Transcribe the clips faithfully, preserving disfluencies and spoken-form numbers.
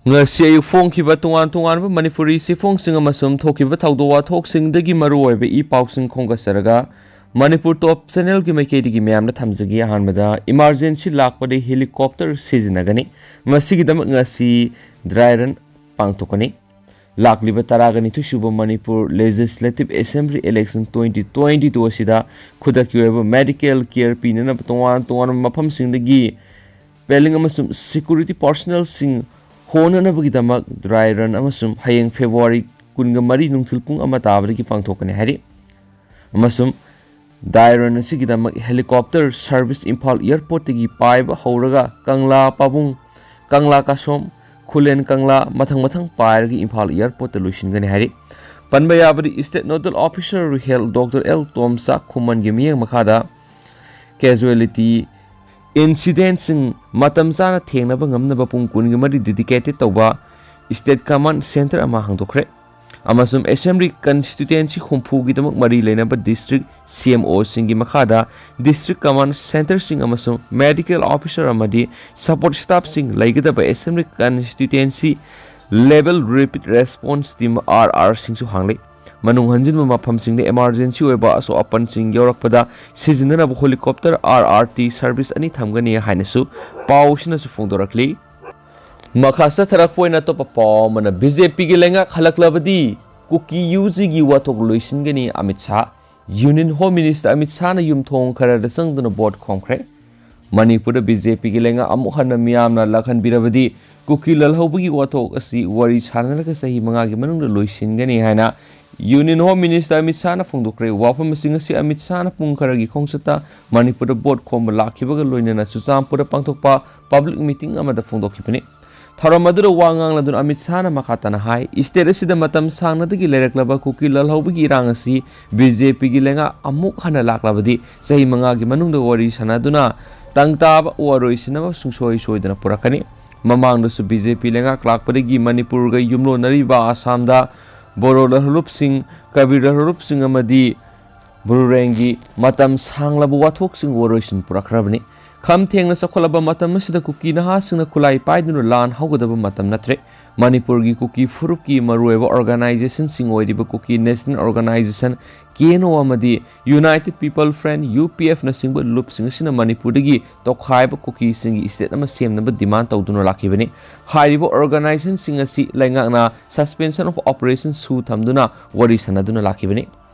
ꯉꯁꯤ ꯑꯌꯨꯛ ꯐꯣꯡꯈꯤꯕ ꯇꯣꯉꯥꯟ ꯇꯣꯉꯥꯟꯕ ꯃꯅꯤꯄꯨꯔꯤ ꯆꯦꯐꯣꯡꯁꯤꯡ ꯑꯃꯁꯨꯡ ꯊꯣꯛꯈꯤꯕ ꯊꯧꯗꯣꯛ ꯋꯥꯊꯣꯛꯁꯤꯡꯗꯒꯤ ꯃꯔꯨꯑꯣꯏꯕ ꯏ ꯄꯥꯎꯁꯤꯡ ꯈꯣꯝꯒꯠꯆꯔꯒ, ꯃꯅꯤꯄꯨꯔ ꯇꯣꯞ ꯆꯦꯅꯦꯜꯒꯤ ꯃꯥꯏꯀꯩꯗꯒꯤ ꯃꯌꯥꯝꯗ ꯊꯝꯖꯒꯦ꯫ ꯑꯍꯥꯟꯕꯗ, ꯏꯃꯥꯔꯖꯦꯟꯁꯤ ꯂꯥꯛꯄꯗ ꯍꯦꯂꯤꯀꯣꯞꯇꯔ ꯁꯤꯖꯤꯟꯅꯒꯅꯤ꯫ ꯃꯁꯤꯒꯤꯗꯃꯛ ꯉꯁꯤ ꯗ꯭ꯔꯥꯏ ꯔꯟ ꯄꯥꯡꯊꯣꯛꯀꯅꯤ꯫ ꯂꯥꯛꯂꯤꯕ ꯇꯔꯥꯒ ꯅꯤꯊꯣꯏ ꯁꯨꯕ Manipur legislative assembly election twenty twenty two ꯑꯁꯤꯗ ꯈꯨꯗꯛꯀꯤ ꯑꯣꯏꯕ ꯃꯦꯗꯤꯀꯦꯜ ꯀꯦꯌꯔ ꯄꯤꯅꯅꯕ ꯇꯣꯉꯥꯟ ꯇꯣꯉꯥꯟꯕ ꯃꯐꯝꯁꯤꯡꯗꯒꯤ ꯄꯦꯂꯤꯡ ꯑꯃꯁꯨꯡ ꯁꯦꯀ꯭ꯌꯨꯔꯤꯇꯤ ꯄꯥꯔꯁꯣꯅꯦꯜꯁꯤꯡ ꯍꯣꯅꯅꯕꯒꯤꯗꯃꯛ ꯗ꯭ꯔꯥꯏ ꯔꯟ ꯑꯃꯁꯨꯡ ꯍꯌꯦꯡ ꯐꯦꯕ꯭ꯔꯨꯋꯥꯔꯤ ꯀꯨꯟꯒ ꯃꯔꯤ ꯅꯨꯡꯊꯤꯜ ꯄꯨꯡ ꯑꯃ ꯇꯥꯕꯗꯒꯤ ꯄꯥꯡꯊꯣꯛꯀꯅꯤ ꯍꯥꯏꯔꯤ꯫ ꯑꯃꯁꯨꯡ ꯗ꯭ꯔꯥꯏ ꯔꯟ ꯑꯁꯤꯒꯤꯗꯃꯛ ꯍꯦꯂꯤꯀꯣꯞꯇꯔ ꯁꯔꯚꯤꯁ ꯏꯝꯐꯥꯜ ꯑꯦꯌꯔꯄꯣꯔꯠꯇꯒꯤ ꯄꯥꯏꯕ ꯍꯧꯔꯒ ꯀꯪꯂꯥ ꯄꯥꯕꯨꯡ, ꯀꯪꯂꯥ ꯀꯥꯁꯣꯝ, ꯈꯨꯂꯦꯟ ꯀꯪꯂꯥ ꯃꯊꯪ ꯃꯊꯪ ꯄꯥꯏꯔꯒ ꯏꯝꯐꯥꯜ ꯑꯦꯌꯔꯄꯣꯔꯠꯇ ꯂꯣꯏꯁꯤꯟꯒꯅꯤ ꯍꯥꯏꯔꯤ꯫ ꯄꯟꯕ ꯌꯥꯕꯗꯤ, ꯏꯁꯇꯦꯠ ꯅꯣꯗꯜ ꯑꯣꯐꯤꯁꯔ ꯔꯨꯍꯦꯜ ꯗꯣꯛꯇꯔ ꯑꯦꯜ ꯇꯣꯝꯆꯥ ꯈꯨꯃꯟꯒꯤ ꯃꯤꯠꯌꯦꯡ ꯃꯈꯥꯗ ꯀꯦꯖꯨꯋꯦꯂꯤꯇꯤ ꯏꯟꯁꯤꯗꯦꯟꯁꯤꯡ ꯃꯇꯝ ꯆꯥꯅ ꯊꯦꯡꯅꯕ ꯉꯝꯅꯕ ꯄꯨꯡ ꯀꯨꯟꯒ ꯃꯔꯤ ꯗꯦꯗꯤꯀꯦꯇꯦꯗ ꯇꯧꯕ ꯏꯁꯇꯦꯠ ꯀꯃꯥꯟ ꯁꯦꯟꯇꯔ ꯑꯃ ꯍꯥꯡꯗꯣꯛꯈ꯭ꯔꯦ꯫ ꯑꯃꯁꯨꯡ ꯑꯦꯁꯦꯝꯕ꯭ꯂꯤ ꯀꯟꯁꯇꯤꯇ꯭ꯋꯦꯟꯁꯤ ꯍꯨꯝꯐꯨꯒꯤꯗꯃꯛ ꯃꯔꯤ ꯂꯩꯅꯕ ꯗꯤꯁꯇ꯭ꯔꯤꯛ ꯁꯤ ꯑꯦꯝ ꯑꯣꯁꯤꯡꯒꯤ ꯃꯈꯥꯗ ꯗꯤꯁꯇ꯭ꯔꯤꯛ ꯀꯃꯥꯟ ꯁꯦꯟꯇꯔꯁꯤꯡ ꯑꯃꯁꯨꯡ ꯃꯦꯗꯤꯀꯦꯜ ꯑꯣꯐꯤꯁꯔ ꯑꯃꯗꯤ ꯁꯄꯣꯔꯠ ꯁ꯭ꯇꯥꯐꯁꯤꯡ ꯂꯩꯒꯗꯕ assembly constituency level rapid response team, R ꯑꯥꯔꯁꯤꯡꯁꯨ ꯍꯥꯡꯂꯤ꯫ ꯃꯅꯨꯡ ꯍꯟꯖꯤꯟꯕ ꯃꯐꯝꯁꯤꯡꯗ ꯏꯃꯥꯔꯖꯦꯟꯁꯤ ꯑꯣꯏꯕ ꯑꯁꯣꯛ ꯑꯄꯟꯁꯤꯡ ꯌꯥꯎꯔꯛꯄꯗ ꯁꯤꯖꯤꯟꯅꯅꯕ helicopter, R R T service ꯑꯅꯤ ꯊꯝꯒꯅꯤ ꯍꯥꯏꯅꯁꯨ ꯄꯥꯎ ꯑꯁꯤꯅꯁꯨ ꯐꯣꯡꯗꯣꯔꯛꯂꯤ꯫ ꯃꯈꯥ ꯆꯠꯊꯔꯛꯄ ꯑꯣꯏꯅ ꯑꯇꯣꯞꯄ ꯄꯥꯎ ꯑꯃꯅ, ꯕꯤ ꯖꯦ ꯄꯤꯒꯤ ꯂꯩꯉꯥꯛ ꯍꯜꯂꯛꯂꯕꯗꯤ ꯀꯨꯀꯤ ꯌꯨ ꯖꯤꯒꯤ ꯋꯥꯊꯣꯛ ꯂꯣꯏꯁꯤꯟꯒꯅꯤ Amit Shah. Union home minister Amit ꯁꯥꯍꯅ ꯌꯨꯝꯊꯣꯡ ꯈꯔꯗ ꯆꯪꯗꯨꯅ ꯚꯣꯠ ꯈꯣꯝꯈ꯭ꯔꯦ꯫ ꯃꯅꯤꯄꯨꯔꯗ ꯕꯤ ꯖꯦ ꯄꯤꯒꯤ ꯂꯩꯉꯥꯛ ꯑꯃꯨꯛ ꯍꯟꯅ ꯃꯤꯌꯥꯝꯅ ꯂꯥꯛꯍꯟꯕꯤꯔꯕꯗꯤ ꯀꯨꯀꯤ ꯂꯥꯜꯍꯧꯕꯒꯤ ꯋꯥꯊꯣꯛ ꯑꯁꯤ ꯋꯥꯔꯤ ꯁꯥꯟꯅꯔꯒ ꯆꯍꯤ ꯃꯉꯥꯒꯤ ꯃꯅꯨꯡꯗ ꯂꯣꯏꯁꯤꯟꯒꯅꯤ ꯍꯥꯏꯅ ꯌꯨꯅꯤꯌꯟ ꯍꯣꯝ ꯃꯤꯅꯤꯁꯇꯔ ꯑꯃꯤꯠ ꯁꯥꯍꯅ ꯐꯣꯡꯗꯣꯛꯈ꯭ꯔꯦ꯫ ꯋꯥꯐꯝꯁꯤꯡ ꯑꯁꯤ ꯑꯃꯤꯠ ꯁꯥꯍꯅ ꯄꯨꯡ ꯈꯔꯒꯤ ꯈꯣꯡꯆꯠꯇ ꯃꯅꯤꯄꯨꯔꯗ ꯚꯣꯠ ꯈꯣꯝꯕ ꯂꯥꯛꯈꯤꯕꯒ ꯂꯣꯏꯅꯅ ꯆꯨꯔꯆꯥꯟꯄꯨꯔꯗ ꯄꯥꯡꯊꯣꯛꯄ ꯄꯕ꯭ꯂꯤꯛ ꯃꯤꯇꯤꯡ ꯑꯃꯗ ꯐꯣꯡꯗꯣꯛꯈꯤꯕꯅꯤ꯫ ꯊꯧꯔꯝ ꯑꯗꯨꯗ ꯋꯥ ꯉꯥꯡꯂꯗꯨꯅ ꯑꯃꯤꯠ ꯁꯥꯍꯅ ꯃꯈꯥ ꯇꯥꯅ ꯍꯥꯏ, ꯏꯁꯇꯦꯠ ꯑꯁꯤꯗ ꯃꯇꯝ ꯁꯥꯡꯅꯗꯒꯤ ꯂꯩꯔꯛꯂꯕ ꯀꯨꯀꯤ ꯂꯥꯜꯍꯧꯕꯒꯤ ꯏꯔꯥꯡ ꯑꯁꯤ ꯕꯤ ꯖꯦ ꯄꯤꯒꯤ ꯂꯩꯉꯥꯛ ꯑꯃꯨꯛ ꯍꯟꯅ ꯂꯥꯛꯂꯕꯗꯤ ꯆꯍꯤ ꯃꯉꯥꯒꯤ ꯃꯅꯨꯡꯗ ꯋꯥꯔꯤ ꯁꯥꯟꯅꯗꯨꯅ ꯇꯪ ꯇꯥꯕ ꯋꯥꯔꯣꯏꯁꯤꯟ ꯑꯃ ꯁꯨꯡꯁꯣꯏ ꯁꯣꯏꯗꯅ ꯄꯨꯔꯛꯀꯅꯤ꯫ ꯃꯃꯥꯡꯗꯁꯨ ꯕꯤ ꯖꯦ ꯄꯤ ꯂꯩꯉꯥꯛ ꯂꯥꯛꯄꯗꯒꯤ ꯃꯅꯤꯄꯨꯔꯒ ꯌꯨꯝꯂꯣꯟꯅꯔꯤꯕ ꯑꯁꯥꯝꯗ ꯕꯣꯔꯣ ꯂꯥꯜꯍꯧꯂꯨꯞꯁꯤꯡ, ꯀꯕꯤꯔ ꯂꯥꯜꯍꯧꯂꯨꯞꯁꯤꯡ ꯑꯃꯗꯤ ꯕ꯭ꯔꯨꯔꯦꯡꯒꯤ ꯃꯇꯝ ꯁꯥꯡꯂꯕ ꯋꯥꯊꯣꯛꯁꯤꯡ ꯋꯥꯔꯣꯏꯁꯤꯟ ꯄꯨꯔꯛꯈ꯭ꯔꯕꯅꯤ꯫ ꯈꯝ ꯊꯦꯡꯅ ꯆꯥꯎꯈꯠꯂꯕ ꯃꯇꯝ ꯑꯁꯤꯗ ꯀꯨꯀꯤ ꯅꯍꯥꯁꯤꯡꯅ ꯈꯨꯠꯂꯥꯏ ꯄꯥꯏꯗꯨꯅ ꯂꯥꯟ ꯍꯧꯒꯗꯕ ꯃꯇꯝ ꯅꯠꯇ꯭ꯔꯦ꯫ ꯃꯅꯤꯄꯨꯔꯒꯤ ꯀꯨꯀꯤ ꯐꯨꯔꯨꯞꯀꯤ ꯃꯔꯨꯑꯣꯏꯕ organizationꯁꯤꯡ ꯑꯣꯏꯔꯤꯕ ꯀꯨꯀꯤ National Organization, KNO, ꯑꯃꯗꯤ United People Front, UPFꯅꯆꯤꯡꯕ ꯂꯨꯞꯁꯤꯡ ꯑꯁꯤꯅ ꯃꯅꯤꯄꯨꯔꯗꯒꯤ ꯇꯣꯈꯥꯏꯕ ꯀꯨꯀꯤꯁꯤꯡꯒꯤ state ꯑꯃ ꯁꯦꯝꯅꯕ demand ꯇꯧꯗꯨꯅ ꯂꯥꯛꯈꯤꯕꯅꯤ꯫ ꯍꯥꯏꯔꯤꯕ organizationꯁꯤꯡ ꯑꯁꯤ ꯂꯩꯉꯥꯛꯅ suspension of operation ꯁꯨ ꯊꯝꯗꯨꯅ ꯋꯥꯔꯤ ꯁꯥꯟꯅꯗꯨꯅ ꯂꯥꯛꯈꯤꯕꯅꯤ꯫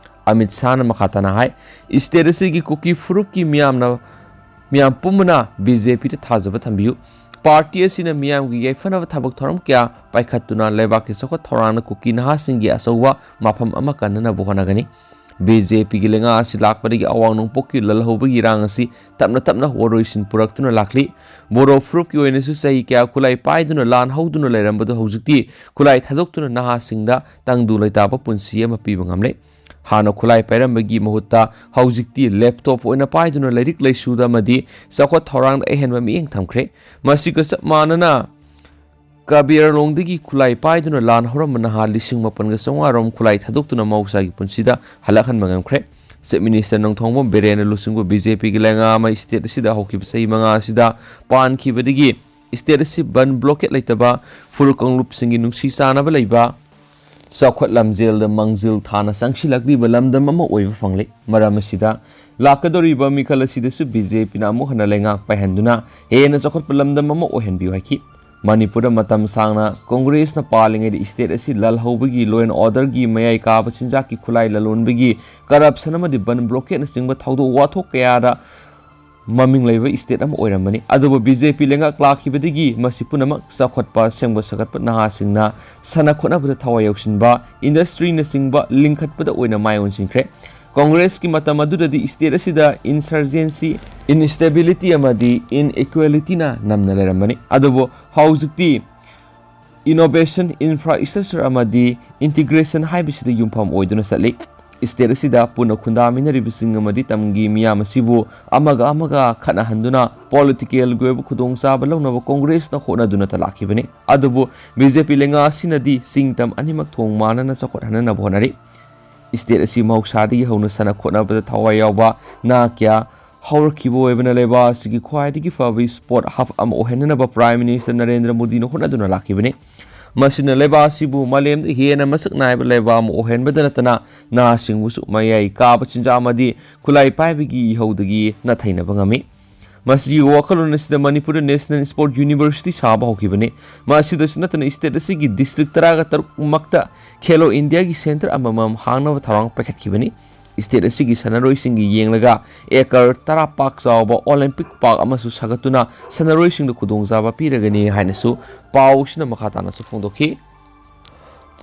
ꯑꯃꯤꯠ ꯁꯥꯍꯅ ꯃꯈꯥ ꯇꯥꯅ ꯍꯥꯏ, state ꯑꯁꯤꯒꯤ ꯀꯨꯀꯤ ꯐꯨꯔꯨꯞꯀꯤ ꯃꯤꯌꯥꯝꯅ, ꯃꯤꯌꯥꯝ ꯄꯨꯝꯕꯅ BJPꯗ ꯊꯥꯖꯕ ꯊꯝꯕꯤꯌꯨ꯫ Party ꯑꯁꯤꯅ ꯃꯤꯌꯥꯝꯒꯤ ꯌꯥꯏꯐꯅꯕ ꯊꯕꯛ ꯊꯧꯔꯝ ꯀꯌꯥ ꯄꯥꯏꯈꯠꯇꯨꯅ ꯂꯩꯕꯥꯛꯀꯤ ꯆꯥꯎꯈꯠ ꯊꯧꯔꯥꯡꯅ ꯀꯨꯀꯤ ꯅꯍꯥꯁꯤꯡꯒꯤ ꯑꯆꯧꯕ ꯃꯐꯝ ꯑꯃ ꯀꯟꯅꯅꯕ ꯍꯣꯠꯅꯒꯅꯤ꯫ BJPꯒꯤ ꯂꯩꯉꯥꯛ ꯑꯁꯤ ꯂꯥꯛꯄꯗꯒꯤ ꯑꯋꯥꯡ ꯅꯣꯡꯄꯣꯛꯀꯤ ꯂꯜꯍꯧꯕꯒꯤ ꯏꯔꯥꯡ ꯑꯁꯤ ꯇꯞꯅ ꯇꯞꯅ ꯋꯥꯔꯣꯏꯁꯤꯟ ꯄꯨꯔꯛꯇꯨꯅ ꯂꯥꯛꯂꯤ꯫ ꯕꯣꯔꯣ ꯐꯨꯔꯨꯞꯀꯤ ꯑꯣꯏꯅꯁꯨ ꯆꯍꯤ ꯀꯌꯥ ꯈꯨꯠꯂꯥꯏ ꯄꯥꯏꯗꯨꯅ ꯂꯥꯟ ꯍꯧꯗꯨꯅ ꯂꯩꯔꯝꯕꯗꯨ ꯍꯧꯖꯤꯛꯇꯤ ꯈꯨꯠꯂꯥꯏ ꯊꯥꯗꯣꯛꯇꯨꯅ ꯅꯍꯥꯁꯤꯡꯗ ꯇꯪꯗꯨ ꯂꯩꯇꯥꯕ ꯄꯨꯟꯁꯤ ꯑꯃ ꯄꯤꯕ ꯉꯝꯂꯦ꯫ ꯍꯥꯟꯅ ꯈꯨꯠꯂꯥꯏ ꯄꯥꯏꯔꯝꯕꯒꯤ ꯃꯍꯨꯠꯇ ꯍꯧꯖꯤꯛꯇꯤ laptop ꯑꯣꯏꯅ ꯄꯥꯏꯗꯨꯅ ꯂꯥꯏꯔꯤꯛ ꯂꯥꯏꯁꯨꯗ ꯑꯃꯗꯤ ꯆꯥꯎꯈꯠ ꯊꯧꯔꯥꯡꯗ ꯑꯍꯦꯟꯕ ꯃꯤꯠꯌꯦꯡ ꯊꯝꯈ꯭ꯔꯦ꯫ ꯃꯁꯤꯒ ꯆꯞ ꯃꯥꯟꯅꯅ ꯀꯕꯤꯔꯂꯣꯡꯗꯒꯤ ꯈꯨꯠꯂꯥꯏ ꯄꯥꯏꯗꯨꯅ ꯂꯥꯟ ꯍꯧꯔꯝꯕ ꯅꯍꯥ ꯂꯤꯁꯤꯡ ꯃꯥꯄꯟꯒ ꯆꯥꯝꯃꯉꯥ ꯔꯣꯝ ꯈꯨꯠꯂꯥꯏ ꯊꯥꯗꯣꯛꯇꯨꯅ ꯃꯍꯧꯁꯥꯒꯤ ꯄꯨꯟꯁꯤꯗ ꯍꯜꯂꯛꯍꯟꯕ ꯉꯝꯈ꯭ꯔꯦ꯫ Chief Minister ꯅꯣꯡꯊꯣꯝꯕꯝ ꯕꯤꯔꯦꯟꯅ ꯂꯨꯆꯤꯡꯕ BJPꯒꯤ ꯂꯩꯉꯥꯛ ꯑꯃ state ꯑꯁꯤꯗ ꯍꯧꯈꯤꯕ ꯆꯍꯤ ꯃꯉꯥ ꯑꯁꯤꯗ ꯄꯥꯟꯈꯤꯕꯗꯒꯤ state ꯑꯁꯤ ꯕꯟ blockade ꯂꯩꯇꯕ ꯐꯨꯔꯨꯞ ꯀꯥꯡꯂꯨꯞꯁꯤꯡꯒꯤ ꯅꯨꯡꯁꯤ ꯆꯥꯟꯅꯕ ꯂꯩꯕ, ꯆꯥꯎꯈꯠ ꯂꯝꯖꯦꯜꯗ ꯃꯥꯡꯖꯤꯜ ꯊꯥꯅ ꯆꯪꯁꯤꯜꯂꯛꯂꯤꯕ ꯂꯝꯗꯝ ꯑꯃ ꯑꯣꯏꯕ ꯐꯪꯂꯦ꯫ ꯃꯔꯝ ꯑꯁꯤꯗ ꯂꯥꯛꯀꯗꯧꯔꯤꯕ ꯃꯤꯈꯜ ꯑꯁꯤꯗꯁꯨ BJPꯅ ꯑꯃꯨꯛ ꯍꯟꯅ ꯂꯩꯉꯥꯛ ꯄꯥꯏꯍꯟꯗꯨꯅ ꯍꯦꯟꯅ ꯆꯥꯎꯈꯠꯄ ꯂꯝꯗꯝ ꯑꯃ ꯑꯣꯏꯍꯟꯕꯤꯌꯨ ꯍꯥꯏꯈꯤ꯫ ꯃꯅꯤꯄꯨꯔꯗ ꯃꯇꯝ ꯁꯥꯡꯅ ꯀꯪꯒ꯭ꯔꯦꯁꯅ ꯄꯥꯜꯂꯤꯉꯩꯗ state ꯑꯁꯤ ꯂꯜꯍꯧꯕꯒꯤ law and orderꯒꯤ ꯃꯌꯥꯏ ꯀꯥꯕ ꯆꯤꯟꯖꯥꯛꯀꯤ ꯈꯨꯠꯂꯥꯏ ꯂꯂꯣꯟꯕꯒꯤ corruption ꯑꯃꯗꯤ ꯕꯟ blockadeꯅꯆꯤꯡꯕ ꯊꯧꯗꯣꯛ ꯋꯥꯊꯣꯛ ꯀꯌꯥꯗ ꯃꯃꯤꯡ ꯂꯩꯕ state ꯑꯃ ꯑꯣꯏꯔꯝꯕꯅꯤ꯫ ꯑꯗꯨꯕꯨ BJP ꯂꯩꯉꯥꯛ ꯂꯥꯛꯈꯤꯕꯗꯒꯤ ꯃꯁꯤ ꯄꯨꯝꯅꯃꯛ ꯆꯥꯎꯈꯠꯄ, ꯁꯦꯝꯒꯠ ꯁꯥꯒꯠꯄ ꯅꯍꯥꯁꯤꯡꯅ ꯁꯥꯟꯅ ꯈꯣꯠꯅꯕꯗ ꯊꯋꯥꯏ ꯌꯥꯎꯁꯤꯟꯕ, industryꯅꯆꯤꯡꯕ ꯂꯤꯡꯈꯠꯄꯗ ꯑꯣꯏꯅ ꯃꯥꯏ ꯑꯣꯟꯁꯤꯟꯈ꯭ꯔꯦ꯫ ꯀꯪꯒ꯭ꯔꯦꯁꯀꯤ ꯃꯇꯝ ꯑꯗꯨꯗꯗꯤ state ꯑꯁꯤꯗ insurgency, instability ꯑꯃꯗꯤ inequalityꯅ ꯅꯝꯅ ꯂꯩꯔꯝꯕꯅꯤ꯫ ꯑꯗꯨꯕꯨ ꯍꯧꯖꯤꯛꯇꯤ innovation, infrastructure ꯑꯃꯗꯤ integration ꯍꯥꯏꯕꯁꯤꯗ ꯌꯨꯝꯐꯝ ꯑꯣꯏꯗꯨꯅ ꯆꯠꯂꯤ꯫ State ꯑꯁꯤꯗ ꯄꯨꯟꯅ ꯈꯨꯟꯗꯥꯃꯤꯟꯅꯔꯤꯕꯁꯤꯡ ꯑꯃꯗꯤ ꯇꯝꯒꯤ ꯃꯤꯌꯥꯝ ꯑꯁꯤꯕꯨ ꯑꯃꯒ ꯑꯃꯒ ꯈꯠꯅꯍꯟꯗꯨꯅ politicalꯒꯤ ꯑꯣꯏꯕ ꯈꯨꯗꯣꯡꯆꯥꯕ ꯂꯧꯅꯕ ꯀꯪꯒ꯭ꯔꯦꯁꯅ ꯍꯣꯠꯅꯗꯨꯅꯇ ꯂꯥꯛꯈꯤꯕꯅꯤ꯫ ꯑꯗꯨꯕꯨ BJP ꯂꯩꯉꯥꯛ ꯑꯁꯤꯅꯗꯤ ꯆꯤꯡ ꯇꯝ ꯑꯅꯤꯃꯛ ꯊꯣꯡ ꯃꯥꯟꯅꯅ ꯆꯥꯎꯈꯠꯍꯟꯅꯅꯕ ꯍꯣꯠꯅꯔꯤ꯫ State ꯑꯁꯤ ꯃꯍꯧꯁꯥꯗꯒꯤ ꯍꯧꯅ ꯁꯥꯟꯅ ꯈꯣꯠꯅꯕꯗ ꯊꯋꯥꯏ ꯌꯥꯎꯕ ꯅꯍꯥ ꯀꯌꯥ ꯍꯧꯔꯛꯈꯤꯕ ꯑꯣꯏꯕꯅ ꯂꯩꯕꯥꯛ ꯑꯁꯤꯒꯤ ꯈ꯭ꯋꯥꯏꯗꯒꯤ ꯐꯕ sport hub ꯑꯃ ꯑꯣꯏꯍꯟꯅꯅꯕ Prime Minister ꯅꯔꯦꯟꯗ꯭ꯔ ꯃꯣꯗꯤꯅ ꯍꯣꯠꯅꯗꯨꯅ ꯂꯥꯛꯈꯤꯕꯅꯤ꯫ ꯃꯁꯤꯅ ꯂꯩꯕꯥꯛ ꯑꯁꯤꯕꯨ ꯃꯥꯂꯦꯝꯗ ꯍꯦꯟꯅ ꯃꯁꯛ ꯅꯥꯏꯕ ꯂꯩꯕꯥꯛ ꯑꯃ ꯑꯣꯏꯍꯟꯕꯗ ꯅꯠꯇꯅ ꯅꯍꯥꯁꯤꯡꯕꯨꯁꯨ ꯃꯌꯥꯏ ꯀꯥꯕ ꯆꯤꯟꯖꯥꯛ ꯑꯃꯗꯤ ꯈꯨꯠꯂꯥꯏ ꯄꯥꯏꯕꯒꯤ ꯏꯍꯧꯗꯒꯤ ꯅꯥꯊꯩꯅꯕ ꯉꯝꯃꯤ꯫ ꯃꯁꯤꯒꯤ ꯋꯥꯈꯜꯂꯣꯟ ꯑꯁꯤꯗ ꯃꯅꯤꯄꯨꯔꯗ National Sport University ꯁꯥꯕ ꯍꯧꯈꯤꯕꯅꯤ꯫ ꯃꯁꯤꯗꯁꯨ ꯅꯠꯇꯅ state ꯑꯁꯤꯒꯤ district ꯇꯔꯥꯒ ꯇꯔꯨꯛꯃꯛꯇ Khelo Indiaꯒꯤ centre ꯑꯃꯃꯝ ꯍꯥꯡꯅꯕ ꯊꯧꯔꯥꯡ ꯄꯥꯏꯈꯠꯈꯤꯕꯅꯤ꯫ State ꯑꯁꯤꯒꯤ ꯁꯥꯟꯅꯔꯣꯏꯁꯤꯡꯒꯤ ꯌꯦꯡꯂꯒ acre ꯇꯔꯥ ꯄꯥꯛ ꯆꯥꯎꯕ Olympic Park ꯑꯃꯁꯨ ꯁꯥꯒꯠꯇꯨꯅ ꯁꯥꯟꯅꯔꯣꯏꯁꯤꯡꯗ ꯈꯨꯗꯣꯡꯆꯥꯕ ꯄꯤꯔꯒꯅꯤ ꯍꯥꯏꯅꯁꯨ ꯄꯥꯎꯁꯤꯅ ꯃꯈꯥ ꯇꯥꯅꯁꯨ ꯐꯣꯡꯗꯣꯛꯈꯤ꯫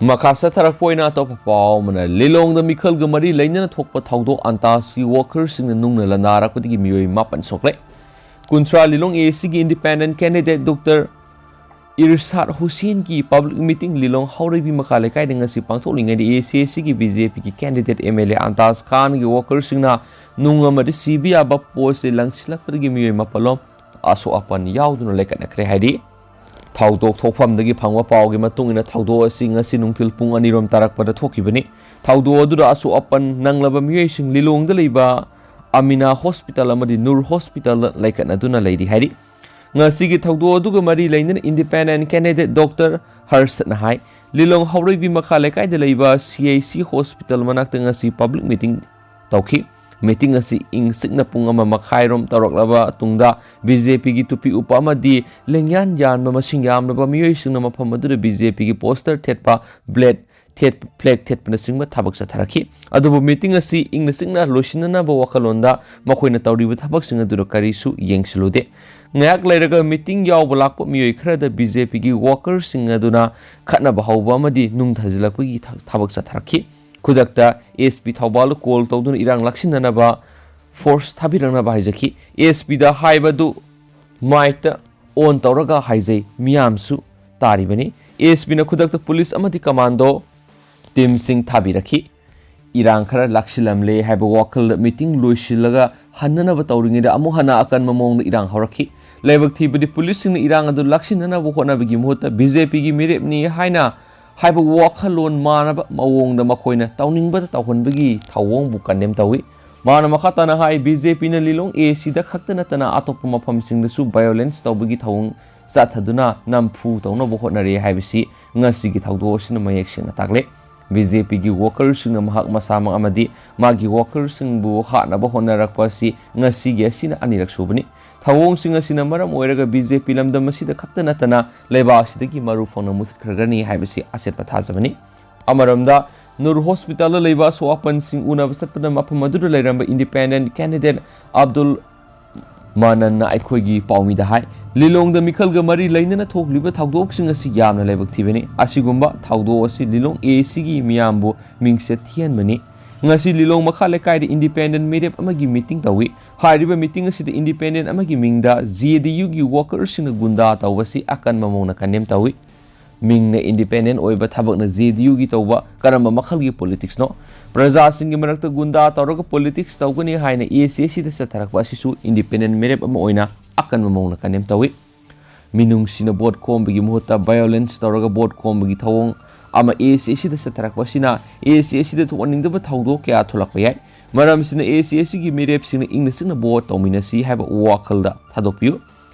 ꯃꯈꯥ ꯆꯠꯊꯔꯛꯄ ꯑꯣꯏꯅ ꯑꯇꯣꯞꯄ ꯄꯥꯎ ꯑꯃꯅ, ꯂꯤꯂꯣꯡꯗ ꯃꯤꯈꯜꯒ ꯃꯔꯤ ꯂꯩꯅꯅ ꯊꯣꯛꯄ ꯊꯧꯗꯣꯛ, ꯑꯟꯇꯥꯖꯀꯤ workerꯁꯤꯡꯅ ꯅꯨꯡꯅ ꯂꯟꯗꯥꯔꯛꯄꯗꯒꯤ ꯃꯤꯑꯣꯏ ꯃꯥꯄꯟ ꯁꯣꯛꯂꯦ꯫ ꯀꯨꯟꯊ꯭ꯔꯥ ꯂꯤꯂꯣꯡ A Cꯒꯤ independent candidate Doctor ꯏꯔꯁꯥꯗ ꯍꯨꯁꯦꯟꯒꯤ public meeting ꯂꯤꯂꯣꯡ ꯍꯥꯎꯔꯩꯕꯤ ꯃꯈꯥ ꯂꯩꯀꯥꯏꯗ ꯉꯁꯤ ꯄꯥꯡꯊꯣꯛꯂꯤꯉꯩꯗ A C A Cꯒꯤ B J Pꯒꯤ candidate M L A ꯑꯟꯇꯥꯖ ꯈꯥꯟꯒꯤ workerꯁꯤꯡꯅ ꯅꯨꯡ ꯑꯃꯗꯤ ꯁꯤꯕ ꯌꯥꯕ ꯄꯣꯠꯁꯦ ꯂꯪꯁꯤꯜꯂꯛꯄꯗꯒꯤ ꯃꯤꯑꯣꯏ ꯃꯥꯄꯜꯂꯣꯝ ꯑꯁꯣꯛ ꯑꯄꯟ ꯌꯥꯎꯗꯨꯅ ꯂꯩꯈꯠꯅꯈ꯭ꯔꯦ ꯍꯥꯏꯔꯤ꯫ ꯊꯧꯗꯣꯛ ꯊꯣꯛꯐꯝꯗꯒꯤ ꯐꯪꯕ ꯄꯥꯎꯒꯤ ꯃꯇꯨꯡ ꯏꯟꯅ ꯊꯧꯗꯣꯛ ꯑꯁꯤ ꯉꯁꯤ ꯅꯨꯡꯊꯤꯜ ꯄꯨꯡ ꯑꯅꯤꯔꯣꯝ ꯇꯥꯔꯛꯄꯗ ꯊꯣꯛꯈꯤꯕꯅꯤ꯫ ꯊꯧꯗꯣꯛ ꯑꯗꯨꯗ ꯑꯁꯣꯛ ꯑꯄꯟ ꯅꯪꯂꯕ ꯃꯤꯑꯣꯏꯁꯤꯡ ꯂꯤꯂꯣꯡꯗ ꯂꯩꯕ ꯑꯃꯤꯅꯥ hospital ꯑꯃꯗꯤ ꯅꯨꯔ hospitalꯗ ꯂꯩꯈꯠꯅꯗꯨꯅ ꯂꯩꯔꯤ ꯍꯥꯏꯔꯤ꯫ ꯉꯁꯤꯒꯤ ꯊꯧꯗꯣꯛ ꯑꯗꯨꯒ ꯃꯔꯤ ꯂꯩꯅꯅ independent candidate Doctor ꯍꯔꯁꯠꯅ ꯍꯥꯏ, ꯂꯤꯂꯣꯡ ꯍꯥꯎꯔꯩꯕꯤ ꯃꯈꯥ ꯂꯩꯀꯥꯏꯗ ꯂꯩꯕ C H C hospital ꯃꯅꯥꯛꯇ ꯉꯁꯤ public meeting ꯇꯧꯈꯤ꯫ Meeting ꯑꯁꯤ ꯏꯪ ꯆꯤꯛꯅ ꯄꯨꯡ ꯑꯃ ꯃꯈꯥꯏꯔꯣꯝ ꯇꯧꯔꯛꯂꯕ ꯇꯨꯡꯗ B J Pꯒꯤ ꯇꯨꯄꯤ ꯎꯞꯄ ꯑꯃꯗꯤ ꯂꯦꯡꯌꯥꯟ ꯌꯥꯟꯕ ꯃꯁꯤꯡ ꯌꯥꯝꯂꯕ ꯃꯤꯑꯣꯏꯁꯤꯡꯅ ꯃꯐꯝ ꯑꯗꯨꯗ B J Pꯒꯤ poster ꯊꯦꯠꯄ, blade ꯊꯦꯠ-, flag ꯊꯦꯠꯄꯅꯆꯤꯡꯕ ꯊꯕꯛ ꯆꯠꯊꯔꯛꯈꯤ꯫ ꯑꯗꯨꯕꯨ meeting ꯑꯁꯤ ꯏꯪꯅ ꯆꯤꯛꯅ ꯂꯣꯏꯁꯤꯟꯅꯅꯕ ꯋꯥꯈꯜꯂꯣꯟꯗ ꯃꯈꯣꯏꯅ ꯇꯧꯔꯤꯕ ꯊꯕꯛꯁꯤꯡ ꯑꯗꯨꯗ ꯀꯔꯤꯁꯨ ꯌꯦꯡꯁꯤꯜꯂꯨꯗꯦ꯫ ꯉꯥꯏꯍꯥꯛ ꯂꯩꯔꯒ meeting ꯌꯥꯎꯕ ꯂꯥꯛꯄ ꯃꯤꯑꯣꯏ ꯈꯔꯗ B J Pꯒꯤ workerꯁꯤꯡ ꯑꯗꯨꯅ ꯈꯠꯅꯕ ꯍꯧꯕ ꯑꯃꯗꯤ ꯅꯨꯡ ꯊꯥꯖꯤꯜꯂꯛꯄꯒꯤ ꯊ-, ꯊꯕꯛ ꯆꯠꯊꯔꯛꯈꯤ꯫ ꯈꯨꯗꯛꯇ S P ꯊꯧꯕꯥꯜꯗ call ꯇꯧꯗꯨꯅ ꯏꯔꯥꯡ ꯂꯥꯛꯁꯤꯟꯅꯅꯕ force ꯊꯥꯕꯤꯔꯛꯅꯕ ꯍꯥꯏꯖꯈꯤ꯫ S Pꯗ ꯍꯥꯏꯕꯗꯨ micꯇ on ꯇꯧꯔꯒ ꯍꯥꯏꯖꯩ, ꯃꯤꯌꯥꯝꯁꯨ ꯇꯥꯔꯤꯕꯅꯤ꯫ S Pꯅ ꯈꯨꯗꯛꯇ police ꯑꯃꯗꯤ commando teamꯁꯤꯡ ꯊꯥꯕꯤꯔꯛꯈꯤ꯫ ꯏꯔꯥꯡ ꯈꯔ ꯂꯥꯛꯁꯤꯜꯂꯝꯂꯦ ꯍꯥꯏꯕ ꯋꯥꯈꯜꯗ meeting ꯂꯣꯏꯁꯤꯜꯂꯒ ꯍꯟꯅꯅꯕ ꯇꯧꯔꯤꯉꯩꯗ ꯑꯃꯨꯛ ꯍꯟꯅ ꯑꯀꯟꯕ ꯃꯑꯣꯡꯗ ꯏꯔꯥꯡ ꯍꯧꯔꯛꯈꯤ꯫ ꯂꯥꯏꯕꯛ ꯊꯤꯕꯗꯤ policeꯁꯤꯡꯅ ꯏꯔꯥꯡ ꯑꯗꯨ ꯂꯥꯛꯁꯤꯟꯅꯅꯕ ꯍꯣꯠꯅꯕꯒꯤ ꯃꯍꯨꯠꯇ B J Pꯒꯤ ꯃꯤꯔꯦꯞꯅꯤ ꯍꯥꯏꯅ ꯍꯥꯏꯕ ꯋꯥꯈꯜꯂꯣꯟ ꯃꯥꯟꯅꯕ ꯃꯑꯣꯡꯗ ꯃꯈꯣꯏꯅ ꯇꯧꯅꯤꯡꯕꯗ ꯇꯧꯍꯟꯕꯒꯤ ꯊꯧꯑꯣꯡꯕꯨ condemn ꯇꯧꯏ꯫ ꯃꯥꯅ ꯃꯈꯥ ꯇꯥꯅ ꯍꯥꯏ, ꯕꯤ ꯖꯦ ꯄꯤꯅ ꯂꯤꯂꯣꯡ ꯑꯦ ꯁꯤꯗ ꯈꯛꯇ ꯅꯠꯇꯅ ꯑꯇꯣꯞꯄ ꯃꯐꯝꯁꯤꯡꯗꯁꯨ violence ꯇꯧꯕꯒꯤ ꯊꯧꯑꯣꯡ ꯆꯠꯊꯗꯨꯅ ꯅꯝꯐꯨ ꯇꯧꯅꯕ ꯍꯣꯠꯅꯔꯤ ꯍꯥꯏꯕꯁꯤ ꯉꯁꯤꯒꯤ ꯊꯧꯗꯣꯛ ꯑꯁꯤꯅ ꯃꯌꯦꯛ ꯁꯦꯡꯅ ꯇꯥꯛꯂꯦ꯫ ꯕꯤ ꯖꯦ ꯄꯤꯒꯤ workerꯁꯤꯡꯅ ꯃꯍꯥꯛ ꯃꯁꯥꯃꯛ ꯑꯃꯗꯤ ꯃꯥꯒꯤ workerꯁꯤꯡꯕꯨ ꯍꯥꯠꯅꯕ ꯍꯣꯠꯅꯔꯛꯄ ꯑꯁꯤ ꯉꯁꯤꯒꯤ ꯑꯁꯤꯅ ꯑꯅꯤꯔꯛ ꯁꯨꯕꯅꯤ꯫ ꯊꯧꯑꯣꯡꯁꯤꯡ ꯑꯁꯤꯅ ꯃꯔꯝ ꯑꯣꯏꯔꯒ ꯕꯤ ꯖꯦ ꯄꯤ ꯂꯝꯗꯝ ꯑꯁꯤꯗ ꯈꯛꯇ ꯅꯠꯇꯅ ꯂꯩꯕꯥꯛ ꯑꯁꯤꯗꯒꯤ ꯃꯔꯨ ꯐꯪꯅ ꯃꯨꯊꯠꯈ꯭ꯔꯒꯅꯤ ꯍꯥꯏꯕꯁꯤ ꯑꯆꯦꯠꯄ ꯊꯥꯖꯕꯅꯤ꯫ ꯑꯃꯔꯣꯝꯗ, ꯅꯨꯔ ꯍꯣꯁꯄꯤꯇꯥꯜꯗ ꯂꯩꯕ ꯑꯁꯣꯛ ꯑꯄꯟꯁꯤꯡ ꯎꯅꯕ ꯆꯠꯄꯗ ꯃꯐꯝ ꯑꯗꯨꯗ ꯂꯩꯔꯝꯕ independent candidate ꯑꯕꯗꯨꯜ ꯃꯅꯟꯅ ꯑꯩꯈꯣꯏꯒꯤ ꯄꯥꯎꯃꯤꯗ ꯍꯥꯏ, ꯂꯤꯂꯣꯡꯗ ꯃꯤꯈꯜꯒ ꯃꯔꯤ ꯂꯩꯅꯅ ꯊꯣꯛꯂꯤꯕ ꯊꯧꯗꯣꯛꯁꯤꯡ ꯑꯁꯤ ꯌꯥꯝꯅ ꯂꯥꯏꯕꯛ ꯊꯤꯕꯅꯤ꯫ ꯑꯁꯤꯒꯨꯝꯕ ꯊꯧꯗꯣꯛ ꯑꯁꯤ ꯂꯤꯂꯣꯡ ꯑꯦ ꯁꯤꯒꯤ ꯃꯤꯌꯥꯝꯕꯨ ꯃꯤꯡꯆꯠ ꯊꯤꯍꯟꯕꯅꯤ꯫ ꯉꯁꯤ ꯂꯤꯂꯣꯡ ꯃꯈꯥ ꯂꯩꯀꯥꯏꯗ independent ꯃꯤꯔꯦꯞ ꯑꯃꯒꯤ meeting ꯇꯧꯏ꯫ ꯍꯥꯏꯔꯤꯕ meeting ꯑꯁꯤꯗ independent ꯑꯃꯒꯤ ꯃꯤꯡꯗ ꯖꯦ ꯗꯤ ꯌꯨꯒꯤ workerꯁꯤꯡꯅ ꯒꯨꯟꯗꯥ ꯇꯧꯕꯁꯤ ꯑꯀꯟꯕ ꯃꯑꯣꯡꯗ condemn ꯇꯧꯏ꯫ ꯃꯤꯡꯅ independent ꯑꯣꯏꯕ, ꯊꯕꯛꯅ ꯖꯦ ꯗꯤ ꯌꯨꯒꯤ ꯇꯧꯕ ꯀꯔꯝꯕ ꯃꯈꯜꯒꯤ politicsꯅꯣ? ꯄ꯭ꯔꯖꯥꯁꯤꯡꯒꯤ ꯃꯔꯛꯇ ꯒꯨꯟꯗꯥ ꯇꯧꯔꯒ politics ꯇꯧꯒꯅꯤ ꯍꯥꯏꯅ ꯑꯦ ꯁꯤ ꯑꯦ ꯁꯤꯗ ꯆꯠꯊꯔꯛꯄ ꯑꯁꯤꯁꯨ independent ꯃꯤꯔꯦꯞ ꯑꯃ ꯑꯣꯏꯅ ꯑꯀꯟꯕ ꯃꯑꯣꯡꯗ condemn ꯇꯧꯏ꯫ ꯃꯤꯅꯨꯡꯁꯤꯅ vote ꯈꯣꯝꯕꯒꯤ ꯃꯍꯨꯠꯇ violence ꯇꯧꯔꯒ vote ꯈꯣꯝꯕꯒꯤ ꯊꯧꯑꯣꯡ ꯑꯃ ꯑꯦ ꯁꯤ ꯑꯦ ꯁꯤꯗ ꯆꯠꯊꯔꯛꯄ ꯑꯁꯤꯅ ꯑꯦ ꯁꯤ ꯑꯦ ꯁꯤꯗ ꯊꯣꯛꯍꯟꯅꯤꯡꯗꯕ ꯊꯧꯗꯣꯛ ꯀꯌꯥ ꯊꯣꯛꯂꯛꯄ ꯌꯥꯏ꯫ ꯃꯔꯝ ꯑꯁꯤꯅ ꯑꯦ ꯁꯤ ꯑꯦ ꯁꯤꯒꯤ ꯃꯤꯔꯦꯞꯁꯤꯡꯅ ꯏꯪꯅ ꯆꯤꯛꯅ vote ꯇꯧꯃꯤꯟꯅꯁꯤ ꯍꯥꯏꯕ ꯋꯥꯈꯜꯗ ꯊꯥꯗꯣꯛꯄꯤꯌꯨ꯫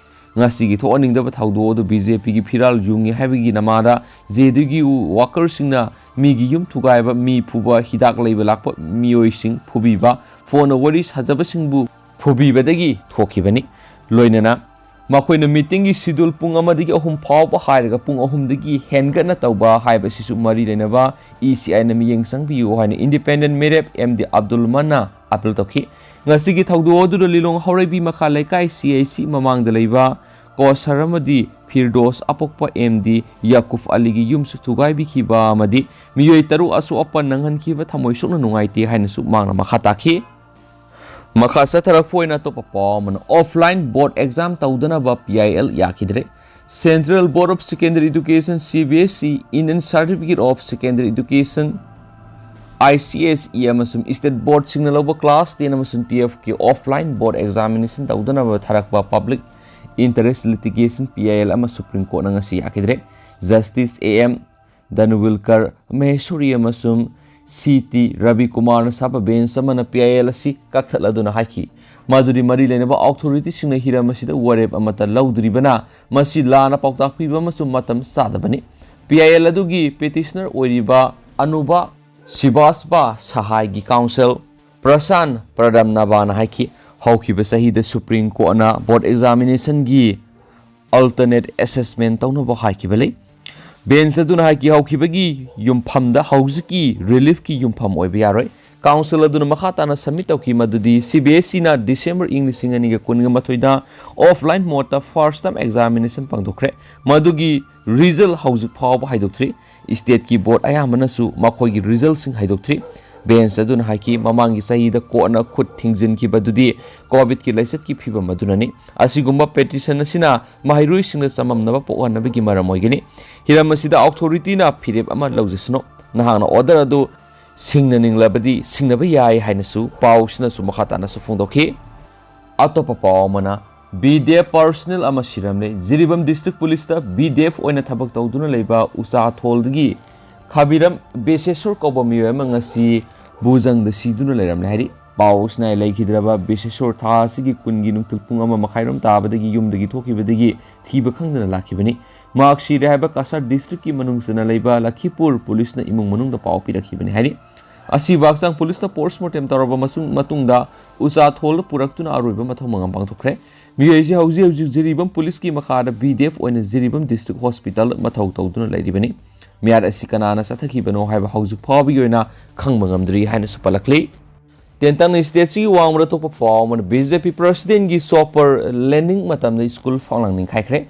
ꯉꯁꯤꯒꯤ ꯊꯣꯛꯍꯟꯅꯤꯡꯗꯕ ꯊꯧꯗꯣꯛ ꯑꯗꯨ ꯕꯤ ꯖꯦ ꯄꯤꯒꯤ ꯐꯤꯔꯥꯜ ꯌꯨꯡꯉꯤ ꯍꯥꯏꯕꯒꯤ ꯅꯃꯥꯗ ꯖꯦ ꯗꯤ ꯌꯨꯒꯤ workerꯁꯤꯡꯅ ꯃꯤꯒꯤ ꯌꯨꯝ ꯊꯨꯒꯥꯏꯕ, ꯃꯤ ꯐꯨꯕ, ꯍꯤꯗꯥꯛ ꯂꯩꯕ ꯂꯥꯛꯄ ꯃꯤꯑꯣꯏꯁꯤꯡ ꯐꯨꯕꯤꯕ, phoneꯅ ꯋꯥꯔꯤ ꯁꯥꯖꯕꯁꯤꯡꯕꯨ ꯐꯨꯕꯤꯕꯗꯒꯤ ꯊꯣꯛꯈꯤꯕꯅꯤ꯫ ꯂꯣꯏꯅꯅ ꯃꯈꯣꯏꯅ meetingꯒꯤ schedule ꯄꯨꯡ ꯑꯃꯗꯒꯤ ꯑꯍꯨꯝ ꯐꯥꯎꯕ ꯍꯥꯏꯔꯒ ꯄꯨꯡ ꯑꯍꯨꯝꯗꯒꯤ ꯍꯦꯟꯒꯠꯅ ꯇꯧꯕ ꯍꯥꯏꯕꯁꯤꯁꯨ ꯃꯔꯤ ꯂꯩꯅꯕ ꯏ ꯁꯤ ꯑꯥꯏꯅ ꯃꯤꯠꯌꯦꯡ ꯆꯪꯕꯤꯌꯨ ꯍꯥꯏꯅ independent ꯃꯤꯔꯦꯞ ꯑꯦꯝ ꯗꯤ ꯑꯕꯗꯨꯜ ꯃꯟꯅ appeal ꯇꯧꯈꯤ꯫ ꯉꯁꯤꯒꯤ ꯊꯧꯗꯣꯛ ꯑꯗꯨꯗ ꯂꯤꯂꯣꯡ ꯍꯧꯔꯩꯕꯤ ꯃꯈꯥ ꯂꯩꯀꯥꯏ ꯁꯤ ꯑꯥꯏ ꯁꯤ ꯃꯃꯥꯡꯗ ꯂꯩꯕ ꯀꯣꯁꯔ ꯑꯃꯗꯤ ꯐꯤꯔꯗꯣꯁ ꯑꯄꯣꯛꯄ ꯑꯦꯝ ꯗꯤ ꯌꯥꯀꯨꯐ ꯑꯂꯤꯒꯤ ꯌꯨꯝꯁꯨ ꯊꯨꯒꯥꯏꯕꯤꯈꯤꯕ ꯑꯃꯗꯤ ꯃꯤꯑꯣꯏ ꯇꯔꯨꯛ ꯑꯁꯣꯛ ꯑꯄꯟ ꯅꯪꯍꯟꯈꯤꯕ ꯊꯃꯣꯏ ꯁꯣꯛꯅ ꯅꯨꯡꯉꯥꯏꯇꯦ ꯍꯥꯏꯅꯁꯨ ꯃꯍꯥꯛꯅ ꯃꯈꯥ ꯇꯥꯈꯤ꯫ ꯃꯈꯥ ꯆꯠꯊꯔꯛꯄ ꯑꯣꯏꯅ ꯑꯇꯣꯞꯄ ꯄꯥꯎ ꯑꯃꯅ, offline board exam ꯇꯧꯗꯅꯕ ꯄꯤ ꯑꯥꯏ ꯑꯦꯜ ꯌꯥꯈꯤꯗ꯭ꯔꯦ꯫ Central Board of Secondary Education, C B S E, Indian Certificate of Secondary Education, I C S E, ꯑꯃꯁꯨꯡ state boardꯁꯤꯡꯅ ꯂꯧꯕ class ten ꯑꯃꯁꯨꯡ twelveꯀꯤ offline board examination ꯇꯧꯗꯅꯕ ꯊꯥꯔꯛꯄ public interest litigation, P I L, ꯑꯃ Supreme Courtꯅ ꯉꯁꯤ ꯌꯥꯈꯤꯗ꯭ꯔꯦ꯫ Justice A M ꯗꯅꯋꯤꯜꯀꯔ ꯃꯍꯦꯁ꯭ꯋꯔꯤ ꯑꯃꯁꯨꯡ C T Ravi ꯀꯨꯃꯥꯔꯅ ꯁꯥꯕ ꯕꯦꯟꯆ ꯑꯃꯅ ꯄꯤ ꯑꯥꯏ ꯑꯦꯜ ꯑꯁꯤ ꯀꯛꯊꯠꯂꯗꯨꯅ ꯍꯥꯏꯈꯤ꯫ ꯃꯗꯨꯗꯤ ꯃꯔꯤ ꯂꯩꯅꯕ ꯑꯣꯊꯣꯔꯤꯇꯤꯁꯤꯡꯅ ꯍꯤꯔꯝ ꯑꯁꯤꯗ ꯋꯥꯔꯦꯞ ꯑꯃꯠꯇ ꯂꯧꯗ꯭ꯔꯤꯕꯅ ꯃꯁꯤ ꯂꯥꯟꯅ ꯄꯥꯎꯇꯥꯛ ꯄꯤꯕ ꯑꯃꯁꯨꯡ ꯃꯇꯝ ꯆꯥꯗꯕꯅꯤ꯫ ꯄꯤ ꯑꯥꯏ ꯑꯦꯜ ꯑꯗꯨꯒꯤ ꯄꯦꯇꯤꯁꯅꯔ ꯑꯣꯏꯔꯤꯕ ꯑꯅꯨꯕ ꯁꯤꯕꯥꯁꯕꯥ ꯁꯍꯥꯏꯒꯤ ꯀꯥꯎꯟꯁꯤꯜ ꯄ꯭ꯔꯁꯥꯟ ꯄ꯭ꯔꯗꯝꯅꯕꯥꯅ ꯍꯥꯏꯈꯤ, ꯍꯧꯈꯤꯕ ꯆꯍꯤꯗ ꯁꯨꯄ꯭ꯔꯤꯝ ꯀꯣꯔꯠꯅ ꯕꯣꯔꯗ ꯑꯦꯛꯖꯥꯃꯤꯅꯦꯁꯟꯒꯤ ꯑꯜꯇꯔꯅꯦꯠ ꯑꯦꯁꯦꯁꯃꯦꯟ ꯇꯧꯅꯕ ꯍꯥꯏꯈꯤꯕ ꯂꯩ꯫ ꯕꯦꯟꯆ ꯑꯗꯨꯅ ꯍꯥꯏꯈꯤ, ꯍꯧꯈꯤꯕꯒꯤ ꯌꯨꯝꯐꯝꯗ ꯍꯧꯖꯤꯛꯀꯤ ꯔꯤꯂꯤꯐꯀꯤ ꯌꯨꯝꯐꯝ ꯑꯣꯏꯕ ꯌꯥꯔꯣꯏ꯫ ꯀꯥꯎꯟꯁꯤꯜ ꯑꯗꯨꯅ ꯃꯈꯥ ꯇꯥꯅ ꯁꯕꯃꯤꯠ ꯇꯧꯈꯤ ꯃꯗꯨꯗꯤ ꯁꯤ ꯕꯤ ꯑꯦꯁ ꯏꯅ ꯗꯤꯁꯦꯝꯕꯔ ꯏꯪ ꯂꯤꯁꯤꯡ ꯑꯅꯤꯒ ꯀꯨꯟꯒ ꯃꯥꯊꯣꯏꯗ ꯑꯣꯐꯂꯥꯏꯟ ꯃꯣꯗꯇ ꯐꯥꯔꯁ ꯇꯔꯝ ꯑꯦꯛꯖꯥꯃꯤꯅꯦꯁꯟ ꯄꯥꯡꯊꯣꯛꯈ꯭ꯔꯦ꯫ ꯃꯗꯨꯒꯤ ꯔꯤꯖꯜ ꯍꯧꯖꯤꯛ ꯐꯥꯎꯕ ꯍꯥꯏꯗꯣꯛꯇ꯭ꯔꯤ꯫ ꯁ꯭ꯇꯦꯠꯀꯤ ꯕꯣꯔꯗ ꯑꯌꯥꯝꯕꯅꯁꯨ ꯃꯈꯣꯏꯒꯤ ꯔꯤꯖꯜꯁꯤꯡ ꯍꯥꯏꯗꯣꯛꯇ꯭ꯔꯤ꯫ ꯕꯦꯟꯆ ꯑꯗꯨꯅ ꯍꯥꯏꯈꯤ, ꯃꯃꯥꯡꯒꯤ ꯆꯍꯤꯗ ꯀꯣꯔꯠꯅ ꯈꯨꯠ ꯊꯤꯡꯖꯤꯟꯈꯤꯕꯗꯨꯗꯤ ꯀꯣꯚꯤꯗꯀꯤ ꯂꯥꯏꯆꯠꯀꯤ ꯐꯤꯚꯝ ꯑꯗꯨꯅꯅꯤ꯫ ꯑꯁꯤꯒꯨꯝꯕ ꯄꯦꯇꯤꯁꯟ ꯑꯁꯤꯅ ꯃꯍꯩꯔꯣꯏꯁꯤꯡꯗ ꯆꯃꯝꯅꯕ ꯄꯣꯛꯍꯟꯅꯕꯒꯤ ꯃꯔꯝ ꯑꯣꯏꯒꯅꯤ꯫ ꯍꯤꯔꯝ ꯑꯁꯤꯗ ꯑꯣꯊꯣꯔꯤꯇꯤꯅ ꯐꯤꯔꯦꯞ ꯑꯃ ꯂꯧꯖꯁꯅꯨ꯫ ꯅꯍꯥꯛꯅ ꯑꯣꯔꯗꯔ ꯑꯗꯨ ꯁꯤꯡꯅꯅꯤꯡꯂꯕꯗꯤ ꯁꯤꯡꯅꯕ ꯌꯥꯏ ꯍꯥꯏꯅꯁꯨ ꯄꯥꯎꯁꯤꯅꯁꯨ ꯃꯈꯥ ꯇꯥꯅꯁꯨ ꯐꯣꯡꯗꯣꯛꯈꯤ꯫ ꯑꯇꯣꯞꯄ ꯄꯥꯎ ꯑꯃꯅ, ꯕꯤ ꯗꯤ ꯑꯦꯐ ꯄꯔꯁꯅꯦꯜ ꯑꯃ ꯁꯤꯔꯝꯂꯦ꯫ ꯖꯤꯔꯤꯕꯥꯝ ꯗꯤꯁꯇ꯭ꯔꯤꯛ ꯄꯨꯂꯤꯁꯇ ꯕꯤ ꯗꯤ ꯑꯦꯐ ꯑꯣꯏꯅ ꯊꯕꯛ ꯇꯧꯗꯨꯅ ꯂꯩꯕ ꯎꯆꯥꯊꯣꯜꯗꯒꯤ ꯈꯥꯕꯤꯔꯝ ꯕꯦꯁꯦꯁꯣꯔ ꯀꯧꯕ ꯃꯤꯑꯣꯏ ꯑꯃ ꯉꯁꯤ ꯚꯨꯖꯪꯗ ꯁꯤꯗꯨꯅ ꯂꯩꯔꯝꯂꯦ ꯍꯥꯏꯔꯤ꯫ ꯄꯥꯎꯁꯤꯅ ꯂꯩꯈꯤꯗ꯭ꯔꯕ ꯕꯦꯁꯦꯁꯣꯔ ꯊꯥ ꯑꯁꯤꯒꯤ ꯀꯨꯟꯒꯤ ꯅꯨꯡꯊꯤꯜ ꯄꯨꯡ ꯑꯃ ꯃꯈꯥꯏꯔꯣꯝ ꯇꯥꯕꯗꯒꯤ ꯌꯨꯝꯗꯒꯤ ꯊꯣꯛꯈꯤꯕꯗꯒꯤ ꯊꯤꯕ ꯈꯪꯗꯅ ꯂꯥꯛꯈꯤꯕꯅꯤ꯫ ꯃꯍꯥꯛ ꯁꯤꯔꯦ ꯍꯥꯏꯕ ꯀꯁꯥꯔ ꯗꯤꯁꯇ꯭ꯔꯤꯛꯀꯤ ꯃꯅꯨꯡ ꯆꯟꯅ ꯂꯩꯕ ꯂꯈꯤꯄꯨꯔ ꯄꯨꯂꯤꯁꯅ ꯏꯃꯨꯡ ꯃꯅꯨꯡꯗ ꯄꯥꯎ ꯄꯤꯔꯛꯈꯤꯕꯅꯤ ꯍꯥꯏꯔꯤ꯫ ꯑꯁꯤꯕ ꯍꯛꯆꯥꯡ ꯄꯨꯂꯤꯁꯅ ꯄꯣꯁꯃꯣꯔꯇꯦꯝ ꯇꯧꯔꯕ ꯃꯁꯨꯡ-, ꯃꯇꯨꯡꯗ ꯎꯆꯥꯊꯣꯜꯗ ꯄꯨꯔꯛꯇꯨꯅ ꯑꯔꯣꯏꯕ ꯃꯊꯧ ꯃꯉꯝ ꯄꯥꯡꯊꯣꯛꯈ꯭ꯔꯦ꯫ ꯃꯤꯑꯣꯏ ꯑꯁꯤ ꯍꯧꯖꯤꯛ ꯍꯧꯖꯤꯛ ꯖꯤꯔꯤꯕꯥꯝ ꯄꯨꯂꯤꯁꯀꯤ ꯃꯈꯥꯗ ꯕꯤ ꯗꯤ ꯑꯦꯐ ꯑꯣꯏꯅ ꯖꯤꯔꯤꯕꯥꯝ ꯗꯤꯁꯇ꯭ꯔꯤꯛ ꯍꯣꯁꯄꯤꯇꯥꯜꯗ ꯃꯊꯧ ꯇꯧꯗꯨꯅ ꯂꯩꯔꯤꯕꯅꯤ꯫ ꯃꯤꯍꯥꯠ ꯑꯁꯤ ꯀꯅꯥꯅ ꯆꯠꯊꯈꯤꯕꯅꯣ ꯍꯥꯏꯕ ꯍꯧꯖꯤꯛ ꯐꯥꯎꯕꯒꯤ ꯑꯣꯏꯅ ꯈꯪꯕ ꯉꯝꯗ꯭ꯔꯤ ꯍꯥꯏꯅꯁꯨ ꯄꯜꯂꯛꯂꯤ꯫ ꯇꯦꯟꯇꯪꯅ ꯁ꯭ꯇꯦꯠꯁꯤꯒꯤ ꯋꯥꯡꯃꯗ ꯊꯣꯛꯄ ꯄꯥꯎ ꯑꯃꯅ, ꯕꯤ ꯖꯦ ꯄꯤ ꯄ꯭ꯔꯁꯤꯗꯦꯟꯒꯤ ꯆꯣꯄꯔ ꯂꯦꯟꯗꯤꯡ ꯃꯇꯝꯗ ꯁ꯭ꯀꯨꯜ ꯐꯥꯎꯂꯥꯡ ꯅꯤꯡꯈꯥꯏꯈ꯭ꯔꯦ꯫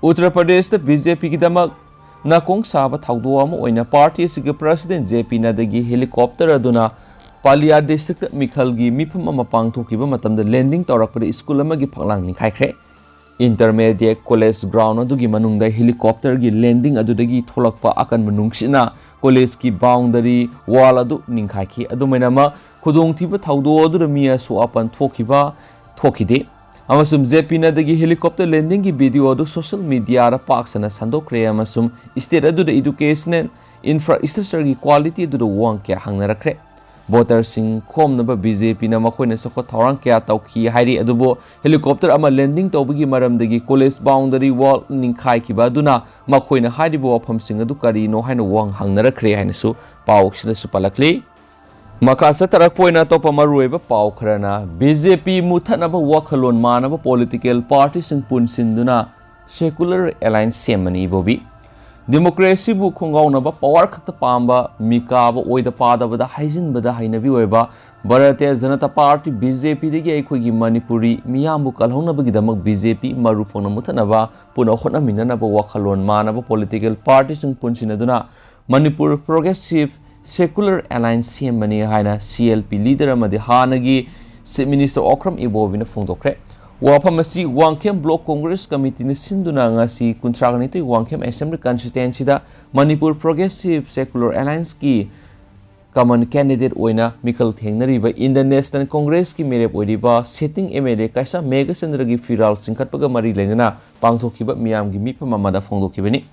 ꯎꯠꯇꯔ ꯄ꯭ꯔꯗꯦꯁꯇ ꯕꯤ ꯖꯦ ꯄꯤꯒꯤꯗꯃꯛ ꯅꯥꯀꯣꯡ ꯁꯥꯕ ꯊꯧꯗꯣꯛ ꯑꯃ ꯑꯣꯏꯅ ꯄꯥꯔꯇꯤ ꯑꯁꯤꯒꯤ ꯄ꯭ꯔꯁꯤꯗꯦꯟ ꯖꯦ ꯄꯤ ꯅꯗ꯭ꯗꯥꯒꯤ ꯍꯦꯂꯤꯀꯣꯞꯇꯔ ꯑꯗꯨꯅ ꯄꯥꯂꯤꯌꯥ ꯗꯤꯁꯇ꯭ꯔꯤꯛꯇ ꯃꯤꯈꯜꯒꯤ ꯃꯤꯐꯝ ꯑꯃ ꯄꯥꯡꯊꯣꯛꯈꯤꯕ ꯃꯇꯝꯗ ꯂꯦꯟꯗꯤꯡ ꯇꯧꯔꯛꯄꯗ ꯁ꯭ꯀꯨꯜ ꯑꯃꯒꯤ ꯐꯛꯂꯥꯡ ꯅꯤꯡꯈꯥꯏꯈ꯭ꯔꯦ꯫ ꯏꯟꯇꯔꯃꯦꯗꯤꯌꯦꯠ ꯀꯣꯂꯦꯖ ꯒ꯭ꯔꯥꯎꯟ ꯑꯗꯨꯒꯤ ꯃꯅꯨꯡꯗ ꯍꯦꯂꯤꯀꯣꯞꯇꯔꯒꯤ ꯂꯦꯟꯗꯤꯡ ꯑꯗꯨꯗꯒꯤ ꯊꯣꯛꯂꯛꯄ ꯑꯀꯟꯕ ꯅꯨꯡꯁꯤꯠꯅ ꯀꯣꯂꯦꯖꯀꯤ ꯕꯥꯎꯟꯗꯔꯤ ꯋꯥꯜ ꯑꯗꯨ ꯅꯤꯡꯈꯥꯏꯈꯤ꯫ ꯑꯗꯨꯃꯥꯏꯅꯃꯛ, ꯈꯨꯗꯣꯡꯊꯤꯕ ꯊꯧꯗꯣꯛ ꯑꯗꯨꯗ ꯃꯤ ꯑꯁꯣꯛ ꯑꯄꯟ ꯊꯣꯛꯈꯤꯕ ꯊꯣꯛꯈꯤꯗꯦ꯫ ꯑꯃꯁꯨꯡ ꯖꯦ ꯄꯤ ꯅꯗ꯭ꯗꯥꯒꯤ ꯍꯦꯂꯤꯀꯣꯞꯇꯔ ꯂꯦꯟꯗꯤꯡꯒꯤ ꯚꯤꯗꯤꯑꯣ ꯑꯗꯨ ꯁꯣꯁꯤꯌꯦꯜ ꯃꯤꯗꯤꯌꯥꯗ ꯄꯥꯛ ꯁꯟꯅ ꯁꯟꯗꯣꯛꯈ꯭ꯔꯦ ꯑꯃꯁꯨꯡ ꯁ꯭ꯇꯦꯠ ꯑꯗꯨꯗ ꯏꯗꯨꯀꯦꯁꯅꯦꯜ infrastructureꯒꯤ quality ꯑꯗꯨꯗ ꯋꯥꯍꯪ ꯀꯌꯥ ꯍꯪꯅꯔꯛꯈ꯭ꯔꯦ꯫ Voterꯁꯤꯡ ꯈꯣꯝꯅꯕ BJPꯅ ꯃꯈꯣꯏꯅ ꯆꯥꯎꯈꯠ ꯊꯧꯔꯥꯡ ꯀꯌꯥ ꯇꯧꯈꯤ ꯍꯥꯏꯔꯤ, ꯑꯗꯨꯕꯨ helicopter ꯑꯃ landing ꯇꯧꯕꯒꯤ ꯃꯔꯝꯗꯒꯤ college boundary wall ꯅꯤꯡꯈꯥꯏꯈꯤꯕ ꯑꯗꯨꯅ ꯃꯈꯣꯏꯅ ꯍꯥꯏꯔꯤꯕ ꯋꯥꯐꯝꯁꯤꯡ ꯑꯗꯨ ꯀꯔꯤꯅꯣ ꯍꯥꯏꯅ ꯋꯥꯍꯪ ꯍꯪꯅꯔꯛꯈ꯭ꯔꯦ ꯍꯥꯏꯅꯁꯨ ꯄꯥꯎ ꯑꯁꯤꯗꯁꯨ ꯄꯜꯂꯛꯂꯤ꯫ ꯃꯈꯥ ꯆꯠꯊꯔꯛꯄ ꯑꯣꯏꯅ ꯑꯇꯣꯞꯄ ꯃꯔꯨꯑꯣꯏꯕ ꯄꯥꯎ ꯈꯔꯅ, BJP ꯃꯨꯊꯠꯅꯕ ꯋꯥꯈꯜꯂꯣꯟ ꯃꯥꯟꯅꯕ political partyꯁꯤꯡ ꯄꯨꯟꯁꯤꯟꯗꯨꯅ secular alliance ꯁꯦꯝꯃꯅꯤ꯫ ꯏꯕꯣꯕꯤ, democracyꯕꯨ ꯈꯣꯡꯒꯥꯎꯅꯕ, power ꯈꯛꯇ ꯄꯥꯝꯕ, ꯃꯤꯀꯥꯕ, ꯑꯣꯏꯗ ꯄꯥꯗꯕꯗ ꯍꯥꯏꯖꯤꯟꯕꯗ ꯍꯩꯅꯕꯤ ꯑꯣꯏꯕ Bharatiya Janata Party, BJPꯗꯒꯤ ꯑꯩꯈꯣꯏꯒꯤ ꯃꯅꯤꯄꯨꯔꯤ ꯃꯤꯌꯥꯝꯕꯨ ꯀꯜꯍꯧꯅꯕꯒꯤꯗꯃꯛ BJP ꯃꯔꯨ ꯐꯪꯅ ꯃꯨꯊꯠꯅꯕ ꯄꯨꯟꯅ ꯍꯣꯠꯅꯃꯤꯟꯅꯅꯕ ꯋꯥꯈꯜꯂꯣꯟ ꯃꯥꯟꯅꯕ political partyꯁꯤꯡ ꯄꯨꯟꯁꯤꯟꯅꯗꯨꯅ Manipur Progressive Secular Alliance ꯁꯦꯝꯕꯅꯤ ꯍꯥꯏꯅ CLP leader ꯑꯃꯗꯤ ꯍꯥꯟꯅꯒꯤ Chief Minister Okram Ibobiꯅ ꯐꯣꯡꯗꯣꯛꯈ꯭ꯔꯦ꯫ ꯋꯥꯐꯝ ꯑꯁꯤ ꯋꯥꯡꯈꯦꯝ Block Congress Committeeꯅ ꯁꯤꯟꯗꯨꯅ ꯉꯁꯤ ꯀꯨꯟꯊ꯭ꯔꯥꯒ ꯅꯤꯊꯣꯏ Wangkhem Assembly Constituencyꯗ Manipur Progressive Secular Allianceꯀꯤ common candidate ꯑꯣꯏꯅ ꯃꯤꯈꯜ ꯊꯦꯡꯅꯔꯤꯕ Indian National Congressꯀꯤ ꯃꯤꯔꯦꯞ ꯑꯣꯏꯔꯤꯕ sitting MLA ꯀꯩꯁꯥꯝ ꯃꯦꯘꯆꯟꯗ꯭ꯔꯒꯤ ꯐꯤꯔꯥꯜ ꯆꯤꯡꯈꯠꯄꯒ ꯃꯔꯤ ꯂꯩꯅꯅ ꯄꯥꯡꯊꯣꯛꯈꯤꯕ ꯃꯤꯌꯥꯝꯒꯤ ꯃꯤꯐꯝ ꯑꯃꯗ ꯐꯣꯡꯗꯣꯛꯈꯤꯕꯅꯤ꯫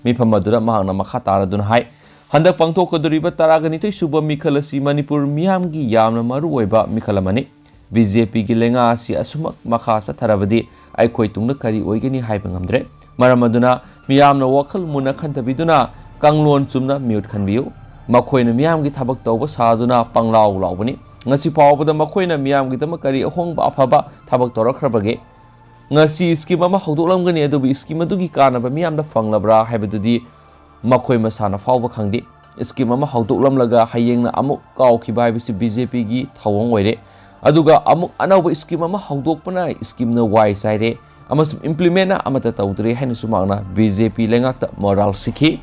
ꯃꯤꯐꯝ ꯑꯗꯨꯗ ꯃꯍꯥꯛꯅ ꯃꯈꯥ ꯇꯥꯔꯗꯨꯅ ꯍꯥꯏ, ꯍꯟꯗꯛ ꯄꯥꯡꯊꯣꯛꯀꯗꯧꯔꯤꯕ ꯇꯔꯥꯒ ꯅꯤꯊꯣꯏ ꯁꯨꯕ ꯃꯤꯈꯜ ꯑꯁꯤ ꯃꯅꯤꯄꯨꯔ ꯃꯤꯌꯥꯝꯒꯤ ꯌꯥꯝꯅ ꯃꯔꯨꯑꯣꯏꯕ ꯃꯤꯈꯜ ꯑꯃꯅꯤ꯫ BJPꯒꯤ ꯂꯩꯉꯥꯛ ꯑꯁꯤ ꯑꯁꯨꯃꯛ ꯃꯈꯥ ꯆꯠꯊꯔꯕꯗꯤ ꯑꯩꯈꯣꯏ ꯇꯨꯡꯗ ꯀꯔꯤ ꯑꯣꯏꯒꯅꯤ ꯍꯥꯏꯕ ꯉꯝꯗ꯭ꯔꯦ꯫ ꯃꯔꯝ ꯑꯗꯨꯅ ꯃꯤꯌꯥꯝꯅ ꯋꯥꯈꯜ ꯃꯨꯟꯅ ꯈꯟꯊꯕꯤꯗꯨꯅ ꯀꯥꯡꯂꯣꯟ ꯆꯨꯝꯅ ꯃꯤꯍꯨꯠ ꯈꯟꯕꯤꯌꯨ꯫ ꯃꯈꯣꯏꯅ ꯃꯤꯌꯥꯝꯒꯤ ꯊꯕꯛ ꯇꯧꯕ ꯁꯥꯗꯨꯅ ꯄꯪꯂꯥꯎ ꯂꯥꯎꯕꯅꯤ꯫ ꯉꯁꯤ ꯐꯥꯎꯕꯗ ꯃꯈꯣꯏꯅ ꯃꯤꯌꯥꯝꯒꯤꯗꯃꯛ ꯀꯔꯤ ꯑꯍꯣꯡꯕ ꯑꯐꯕ ꯊꯕꯛ ꯇꯧꯔꯛꯈ꯭ꯔꯕꯒꯦ? ꯉꯁꯤ scheme ꯑꯃ ꯍꯧꯗꯣꯛꯂꯝꯒꯅꯤ, ꯑꯗꯨꯕꯨ scheme ꯑꯗꯨꯒꯤ ꯀꯥꯟꯅꯕ ꯃꯤꯌꯥꯝꯗ ꯐꯪꯂꯕ꯭ꯔꯥ ꯍꯥꯏꯕꯗꯨꯗꯤ ꯃꯈꯣꯏ ꯃꯁꯥꯅ ꯐꯥꯎꯕ ꯈꯪꯗꯦ꯫ Scheme ꯑꯃ ꯍꯧꯗꯣꯛꯂꯝꯂꯒ ꯍꯌꯦꯡꯅ ꯑꯃꯨꯛ ꯀꯥꯎꯈꯤꯕ ꯍꯥꯏꯕꯁꯤ BJPꯒꯤ ꯊꯧꯑꯣꯡ ꯑꯣꯏꯔꯦ꯫ ꯑꯗꯨꯒ ꯑꯃꯨꯛ ꯑꯅꯧꯕ scheme ꯑꯃ ꯍꯧꯗꯣꯛꯄꯅ schemeꯅ ꯋꯥꯏ ꯆꯥꯏꯔꯦ ꯑꯃꯁꯨꯡ implementꯅ ꯑꯃꯠꯇ ꯇꯧꯗ꯭ꯔꯦ ꯍꯥꯏꯅꯁꯨ ꯃꯍꯥꯛꯅ BJP ꯂꯩꯉꯥꯛꯇ morale ꯁꯤꯈꯤ꯫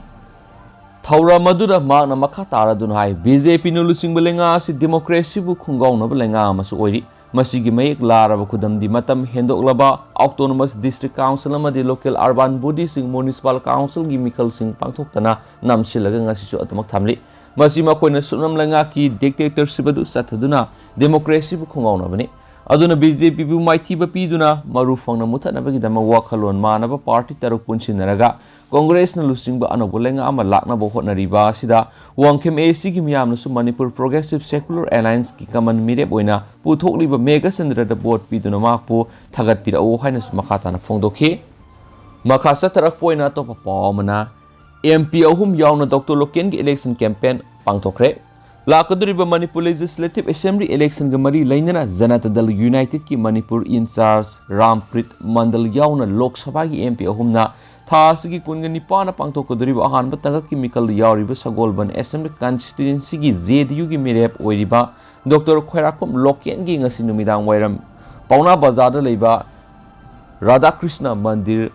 ꯊꯧꯔꯝ ꯑꯗꯨꯗ ꯃꯍꯥꯛꯅ ꯃꯈꯥ ꯇꯥꯔꯗꯨꯅ ꯍꯥꯏ, BJPꯅ ꯂꯨꯆꯤꯡꯕ ꯂꯩꯉꯥꯛ ꯑꯁꯤ democracyꯕꯨ ꯈꯣꯡꯒꯥꯎꯅꯕ ꯂꯩꯉꯥꯛ ꯑꯃꯁꯨ ꯑꯣꯏꯔꯤ꯫ ꯃꯁꯤꯒꯤ ꯃꯌꯦꯛ ꯂꯥꯔꯕ ꯈꯨꯗꯝꯗꯤ ꯃꯇꯝ ꯍꯦꯟꯗꯣꯛꯂꯕ Autonomous District Council ꯑꯃꯗꯤ Local Urban Bodyꯁꯤꯡ, Municipal Councilꯒꯤ ꯃꯤꯈꯜꯁꯤꯡ ꯄꯥꯡꯊꯣꯛꯇꯅ ꯅꯝꯁꯤꯜꯂꯒ ꯉꯁꯤꯁꯨ ꯑꯗꯨꯃꯛ ꯊꯝꯂꯤ꯫ ꯃꯁꯤ ꯃꯈꯣꯏꯅ ꯁꯨꯞꯅꯝ ꯂꯩꯉꯥꯛꯀꯤ dictatorship ꯑꯗꯨ ꯆꯠꯊꯗꯨꯅ democracyꯕꯨ ꯈꯣꯡꯒꯥꯎꯅꯕꯅꯤ꯫ ꯑꯗꯨꯅ ꯕꯤ ꯖꯦ ꯄꯤꯕꯨ ꯃꯥꯏꯊꯤꯕ ꯄꯤꯗꯨꯅ ꯃꯔꯨ ꯐꯪꯅ ꯃꯨꯊꯠꯅꯕꯒꯤꯗꯃꯛ ꯋꯥꯈꯜꯂꯣꯟ ꯃꯥꯟꯅꯕ ꯄꯥꯔꯇꯤ ꯇꯔꯨꯛ ꯄꯨꯟꯁꯤꯟꯅꯔꯒ ꯀꯣꯡꯒ꯭ꯔꯦꯁꯅ ꯂꯨꯆꯤꯡꯕ ꯑꯅꯧꯕ ꯂꯩꯉꯥꯛ ꯑꯃ ꯂꯥꯛꯅꯕ ꯍꯣꯠꯅꯔꯤꯕ ꯑꯁꯤꯗ ꯋꯥꯡꯈꯦꯝ ꯑꯦ ꯑꯦ ꯁꯤꯒꯤ ꯃꯤꯌꯥꯝꯅꯁꯨ ꯃꯅꯤꯄꯨꯔ ꯄ꯭ꯔꯣꯒ꯭ꯔꯦꯁꯤꯚ ꯁꯦꯀꯨꯂꯔ ꯑꯦꯂꯥꯏꯟꯁꯀꯤ ꯀꯃꯟ ꯃꯤꯔꯦꯞ ꯑꯣꯏꯅ ꯄꯨꯊꯣꯛꯂꯤꯕ ꯃꯦꯘꯆꯟꯗ꯭ꯔꯗ ꯚꯣꯠ ꯄꯤꯗꯨꯅ ꯃꯍꯥꯛꯄꯨ ꯊꯥꯒꯠꯄꯤꯔꯛꯎ ꯍꯥꯏꯅꯁꯨ ꯃꯈꯥ ꯇꯥꯅ ꯐꯣꯡꯗꯣꯛꯈꯤ꯫ ꯃꯈꯥ ꯆꯠꯊꯔꯛꯄ ꯑꯣꯏꯅ ꯑꯇꯣꯞꯄ ꯄꯥꯎ ꯑꯃꯅ, ꯑꯦꯝ ꯄꯤ ꯑꯍꯨꯝ ꯌꯥꯎꯅ ꯗꯣꯛꯇꯔ ꯂꯣꯀꯦꯟꯒꯤ ꯏꯂꯦꯛꯁꯟ ꯀꯦꯝꯄꯦꯟ ꯄꯥꯡꯊꯣꯛꯈ꯭ꯔꯦ꯫ ꯂꯥꯛꯀꯗꯧꯔꯤꯕ ꯃꯅꯤꯄꯨꯔ ꯂꯦꯖꯤꯁꯂꯦꯇꯤꯚ ꯑꯦꯁꯦꯝꯕ꯭ꯂꯤ ꯏꯂꯦꯛꯁꯟꯒ ꯃꯔꯤ ꯂꯩꯅꯅ ꯖꯅꯇꯥ ꯗꯜ ꯌꯨꯅꯥꯏꯇꯦꯗꯀꯤ ꯃꯅꯤꯄꯨꯔ ꯏꯟꯆꯥꯔꯖ ꯔꯥꯝꯄ꯭ꯔꯤꯠ ꯃꯟꯗꯜ ꯌꯥꯎꯅ ꯂꯣꯛ ꯁꯚꯥꯒꯤ ꯑꯦꯝ ꯄꯤ ꯑꯍꯨꯝꯅ ꯊꯥ ꯑꯁꯤꯒꯤ ꯀꯨꯟꯒ ꯅꯤꯄꯥꯟꯗ ꯄꯥꯡꯊꯣꯛꯀꯗꯧꯔꯤꯕ ꯑꯍꯥꯟꯕ ꯇꯥꯡꯀꯛꯀꯤ ꯃꯤꯈꯜꯗ ꯌꯥꯎꯔꯤꯕ ꯁꯒꯣꯜꯕꯟ ꯑꯦꯁꯦꯝꯕ꯭ꯂꯤ ꯀꯟꯁꯇꯤꯇ꯭ꯋꯦꯟꯁꯤꯒꯤ ꯖꯦ ꯗꯤ ꯌꯨꯒꯤ ꯃꯤꯔꯦꯞ ꯑꯣꯏꯔꯤꯕ ꯗꯣꯛꯇꯔ ꯈ꯭ꯋꯥꯏꯔꯥꯛꯄꯝ ꯂꯣꯀꯦꯟꯒꯤ ꯉꯁꯤ ꯅꯨꯃꯤꯗꯥꯡ ꯋꯥꯏꯔꯝ ꯄꯥꯎꯅꯥ ꯕꯖꯥꯔꯗ ꯂꯩꯕ ꯔꯥꯙꯥꯀ꯭ꯔꯤꯁꯅ ꯃꯟꯗꯤꯔ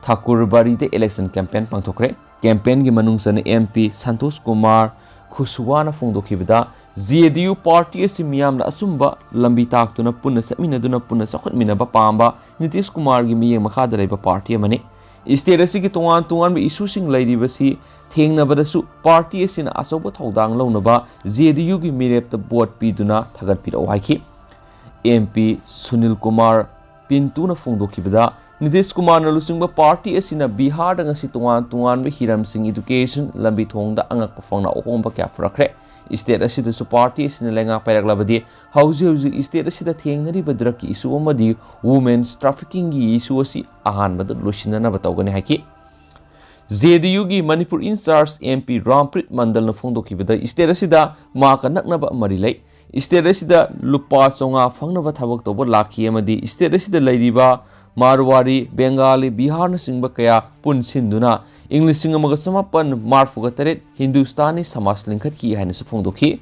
ꯊꯥꯀꯨꯔꯕꯥꯔꯤꯗ ꯏꯂꯦꯛꯁꯟ ꯀꯦꯝꯄꯦꯟ ꯄꯥꯡꯊꯣꯛꯈ꯭ꯔꯦ꯫ ꯀꯦꯝꯄꯦꯟꯒꯤ ꯃꯅꯨꯡ ꯆꯟꯅ ꯑꯦꯝ ꯄꯤ ꯁꯟꯇꯣꯁ ꯀꯨꯃꯥꯔ ꯈꯨꯁꯋꯥꯅ ꯐꯣꯡꯗꯣꯛꯈꯤꯕꯗ, ꯖꯦ ꯗꯤ ꯌꯨ ꯄꯥꯔꯇꯤ ꯑꯁꯤ ꯃꯤꯌꯥꯝꯅ ꯑꯆꯨꯝꯕ ꯂꯝꯕꯤ ꯇꯥꯛꯇꯨꯅ ꯄꯨꯟꯅ ꯆꯠꯃꯤꯟꯅꯗꯨꯅ ꯄꯨꯟꯅ ꯆꯥꯎꯈꯠꯃꯤꯟꯅꯕ ꯄꯥꯝꯕ ꯅꯤꯇꯤꯁ ꯀꯨꯃꯥꯔꯒꯤ ꯃꯤꯠꯌꯦꯡ ꯃꯈꯥꯗ ꯂꯩꯕ ꯄꯥꯔꯇꯤ ꯑꯃꯅꯤ꯫ ꯏꯁꯇꯦꯠ ꯑꯁꯤꯒꯤ ꯇꯣꯉꯥꯟ ꯇꯣꯉꯥꯟꯕ ꯏꯁꯨꯁꯤꯡ ꯂꯩꯔꯤꯕꯁꯤ ꯊꯦꯡꯅꯕꯗꯁꯨ ꯄꯥꯔꯇꯤ ꯑꯁꯤꯅ ꯑꯆꯧꯕ ꯊꯧꯗꯥꯡ ꯂꯧꯅꯕ ꯖꯦ ꯗꯤ ꯌꯨꯒꯤ ꯃꯤꯔꯦꯞꯇ ꯚꯣꯠ ꯄꯤꯗꯨꯅ ꯊꯥꯒꯠꯄꯤꯔꯛꯎ ꯍꯥꯏꯈꯤ꯫ ꯑꯦꯝ ꯄꯤ ꯁꯨꯅꯤꯜ ꯀꯨꯃꯥꯔ ꯄꯤꯟꯇꯨꯅ ꯐꯣꯡꯗꯣꯛꯈꯤꯕꯗ, ꯅꯤꯇꯤꯁ ꯀꯨꯃꯥꯔꯅ ꯂꯨꯆꯤꯡꯕ ꯄꯥꯔꯇꯤ ꯑꯁꯤꯅ ꯕꯤꯍꯥꯔꯗ ꯉꯁꯤ ꯇꯣꯉꯥꯟ ꯇꯣꯉꯥꯟꯕ ꯍꯤꯔꯝꯁꯤꯡ, ꯏꯗꯨꯀꯦꯁꯟ, ꯂꯝꯕꯤ ꯊꯣꯡꯗ ꯑꯉꯛꯄ ꯐꯪꯅ ꯑꯍꯣꯡꯕ ꯀꯌꯥ ꯄꯨꯔꯛꯈ꯭ꯔꯦ꯫ ꯏꯁꯇꯦꯠ ꯑꯁꯤꯗꯁꯨ ꯄꯥꯔꯇꯤ ꯑꯁꯤꯅ ꯂꯩꯉꯥꯛ ꯄꯥꯏꯔꯛꯂꯕꯗꯤ ꯍꯧꯖꯤꯛ ꯍꯧꯖꯤꯛ ꯏꯁꯇꯦꯠ ꯑꯁꯤꯗ ꯊꯦꯡꯅꯔꯤꯕ ꯗ꯭ꯔꯒꯀꯤ ꯏꯁꯨ ꯑꯃꯗꯤ ꯋꯨꯃꯦꯟꯁ ꯇ꯭ꯔꯥꯐꯤꯀꯤꯡꯒꯤ ꯏꯁꯨ ꯑꯁꯤ ꯑꯍꯥꯟꯕꯗ ꯂꯣꯏꯁꯤꯟꯅꯅꯕ ꯇꯧꯒꯅꯤ ꯍꯥꯏꯈꯤ꯫ ꯖꯦ ꯗꯤ ꯌꯨꯒꯤ Manipur incharge M P Rampreet ꯃꯟꯗꯜꯅ ꯐꯣꯡꯗꯣꯛꯈꯤꯕꯗ, ꯏꯁꯇꯦꯠ ꯑꯁꯤꯗ ꯃꯍꯥꯛꯀ ꯅꯛꯅꯕ ꯃꯔꯤ ꯂꯩ꯫ ꯏꯁꯇꯦꯠ ꯑꯁꯤꯗ ꯂꯨꯄꯥ ꯆꯥꯝꯃꯉꯥ ꯐꯪꯅꯕ ꯊꯕꯛ ꯇꯧꯕ ꯂꯥꯛꯈꯤ ꯑꯃꯗꯤ ꯏꯁꯇꯦꯠ ꯑꯁꯤꯗ ꯂꯩꯔꯤꯕ ꯃꯥꯔꯋꯥꯔꯤ, ꯕꯦꯡꯒꯥꯂꯤ, ꯕꯤꯍꯥꯔꯅꯆꯤꯡꯕ ꯀꯌꯥ ꯄꯨꯟꯁꯤꯟꯗꯨꯅ ꯏꯪ ꯂꯤꯁꯤꯡ ꯑꯃꯒ ꯆꯃꯥꯄꯟ ꯃꯔꯤꯐꯨꯒ ꯇꯔꯦꯠ ꯍꯤꯟꯗꯨꯁꯇꯥꯅꯤ ꯁꯃꯥꯖ ꯂꯤꯡꯈꯠꯈꯤ ꯍꯥꯏꯅꯁꯨ ꯐꯣꯡꯗꯣꯛꯈꯤ꯫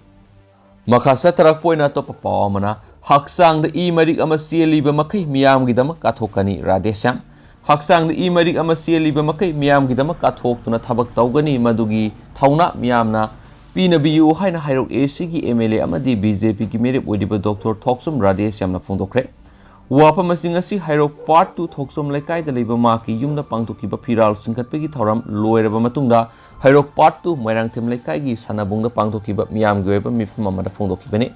ꯃꯈꯥ ꯆꯠꯊꯔꯛꯄ ꯑꯣꯏꯅ ꯑꯇꯣꯞꯄ ꯄꯥꯎ ꯑꯃꯅ, ꯍꯛꯆꯥꯡꯗ ꯏ ꯃꯔꯤꯛ ꯑꯃ ꯆꯦꯜꯂꯤꯕ ꯃꯈꯩ ꯃꯤꯌꯥꯝꯒꯤꯗꯃꯛ ꯀꯠꯊꯣꯛꯀꯅꯤ, ꯔꯥꯙꯦꯁ꯭ꯌꯥꯝ꯫ ꯍꯛꯆꯥꯡꯗ ꯏ ꯃꯔꯤꯛ ꯑꯃ ꯆꯦꯜꯂꯤꯕ ꯃꯈꯩ ꯃꯤꯌꯥꯝꯒꯤꯗꯃꯛ ꯀꯠꯊꯣꯛꯇꯨꯅ ꯊꯕꯛ ꯇꯧꯒꯅꯤ, ꯃꯗꯨꯒꯤ ꯊꯧꯅꯥ ꯃꯤꯌꯥꯝꯅ ꯄꯤꯅꯕꯤꯌꯨ ꯍꯥꯏꯅ ꯍꯩꯔꯣꯛ ꯑꯦ ꯁꯤꯒꯤ ꯑꯦꯝ ꯑꯦꯜ ꯑꯦ ꯑꯃꯗꯤ ꯕꯤ ꯖꯦ ꯄꯤꯒꯤ ꯃꯤꯔꯦꯞ ꯑꯣꯏꯔꯤꯕ ꯗꯣꯛꯇꯔ ꯊꯣꯛꯆꯣꯝ ꯔꯥꯙꯦꯁ꯭ꯌꯥꯝꯅ ꯐꯣꯡꯗꯣꯛꯈ꯭ꯔꯦ꯫ ꯋꯥꯐꯝ ꯑꯁꯤ ꯉꯁꯤ ꯍꯩꯔꯣꯛ ꯄꯥꯔꯠ ꯇꯨ ꯊꯣꯛꯆꯣꯝ ꯂꯩꯀꯥꯏꯗ ꯂꯩꯕ ꯃꯍꯥꯛꯀꯤ ꯌꯨꯝꯗ ꯄꯥꯡꯊꯣꯛꯈꯤꯕ ꯐꯤꯔꯥꯜ ꯆꯤꯡꯈꯠꯄꯒꯤ ꯊꯧꯔꯝ ꯂꯣꯏꯔꯕ ꯃꯇꯨꯡꯗ ꯍꯩꯔꯣꯛ ꯄꯥꯔꯠ ꯇꯨ ꯃꯣꯏꯔꯥꯡꯊꯦꯝ ꯂꯩꯀꯥꯏꯒꯤ ꯁꯥꯟꯅꯕꯨꯡꯗ ꯄꯥꯡꯊꯣꯛꯈꯤꯕ ꯃꯤꯌꯥꯝꯒꯤ ꯑꯣꯏꯕ ꯃꯤꯐꯝ ꯑꯃꯗ ꯐꯣꯡꯗꯣꯛꯈꯤꯕꯅꯤ꯫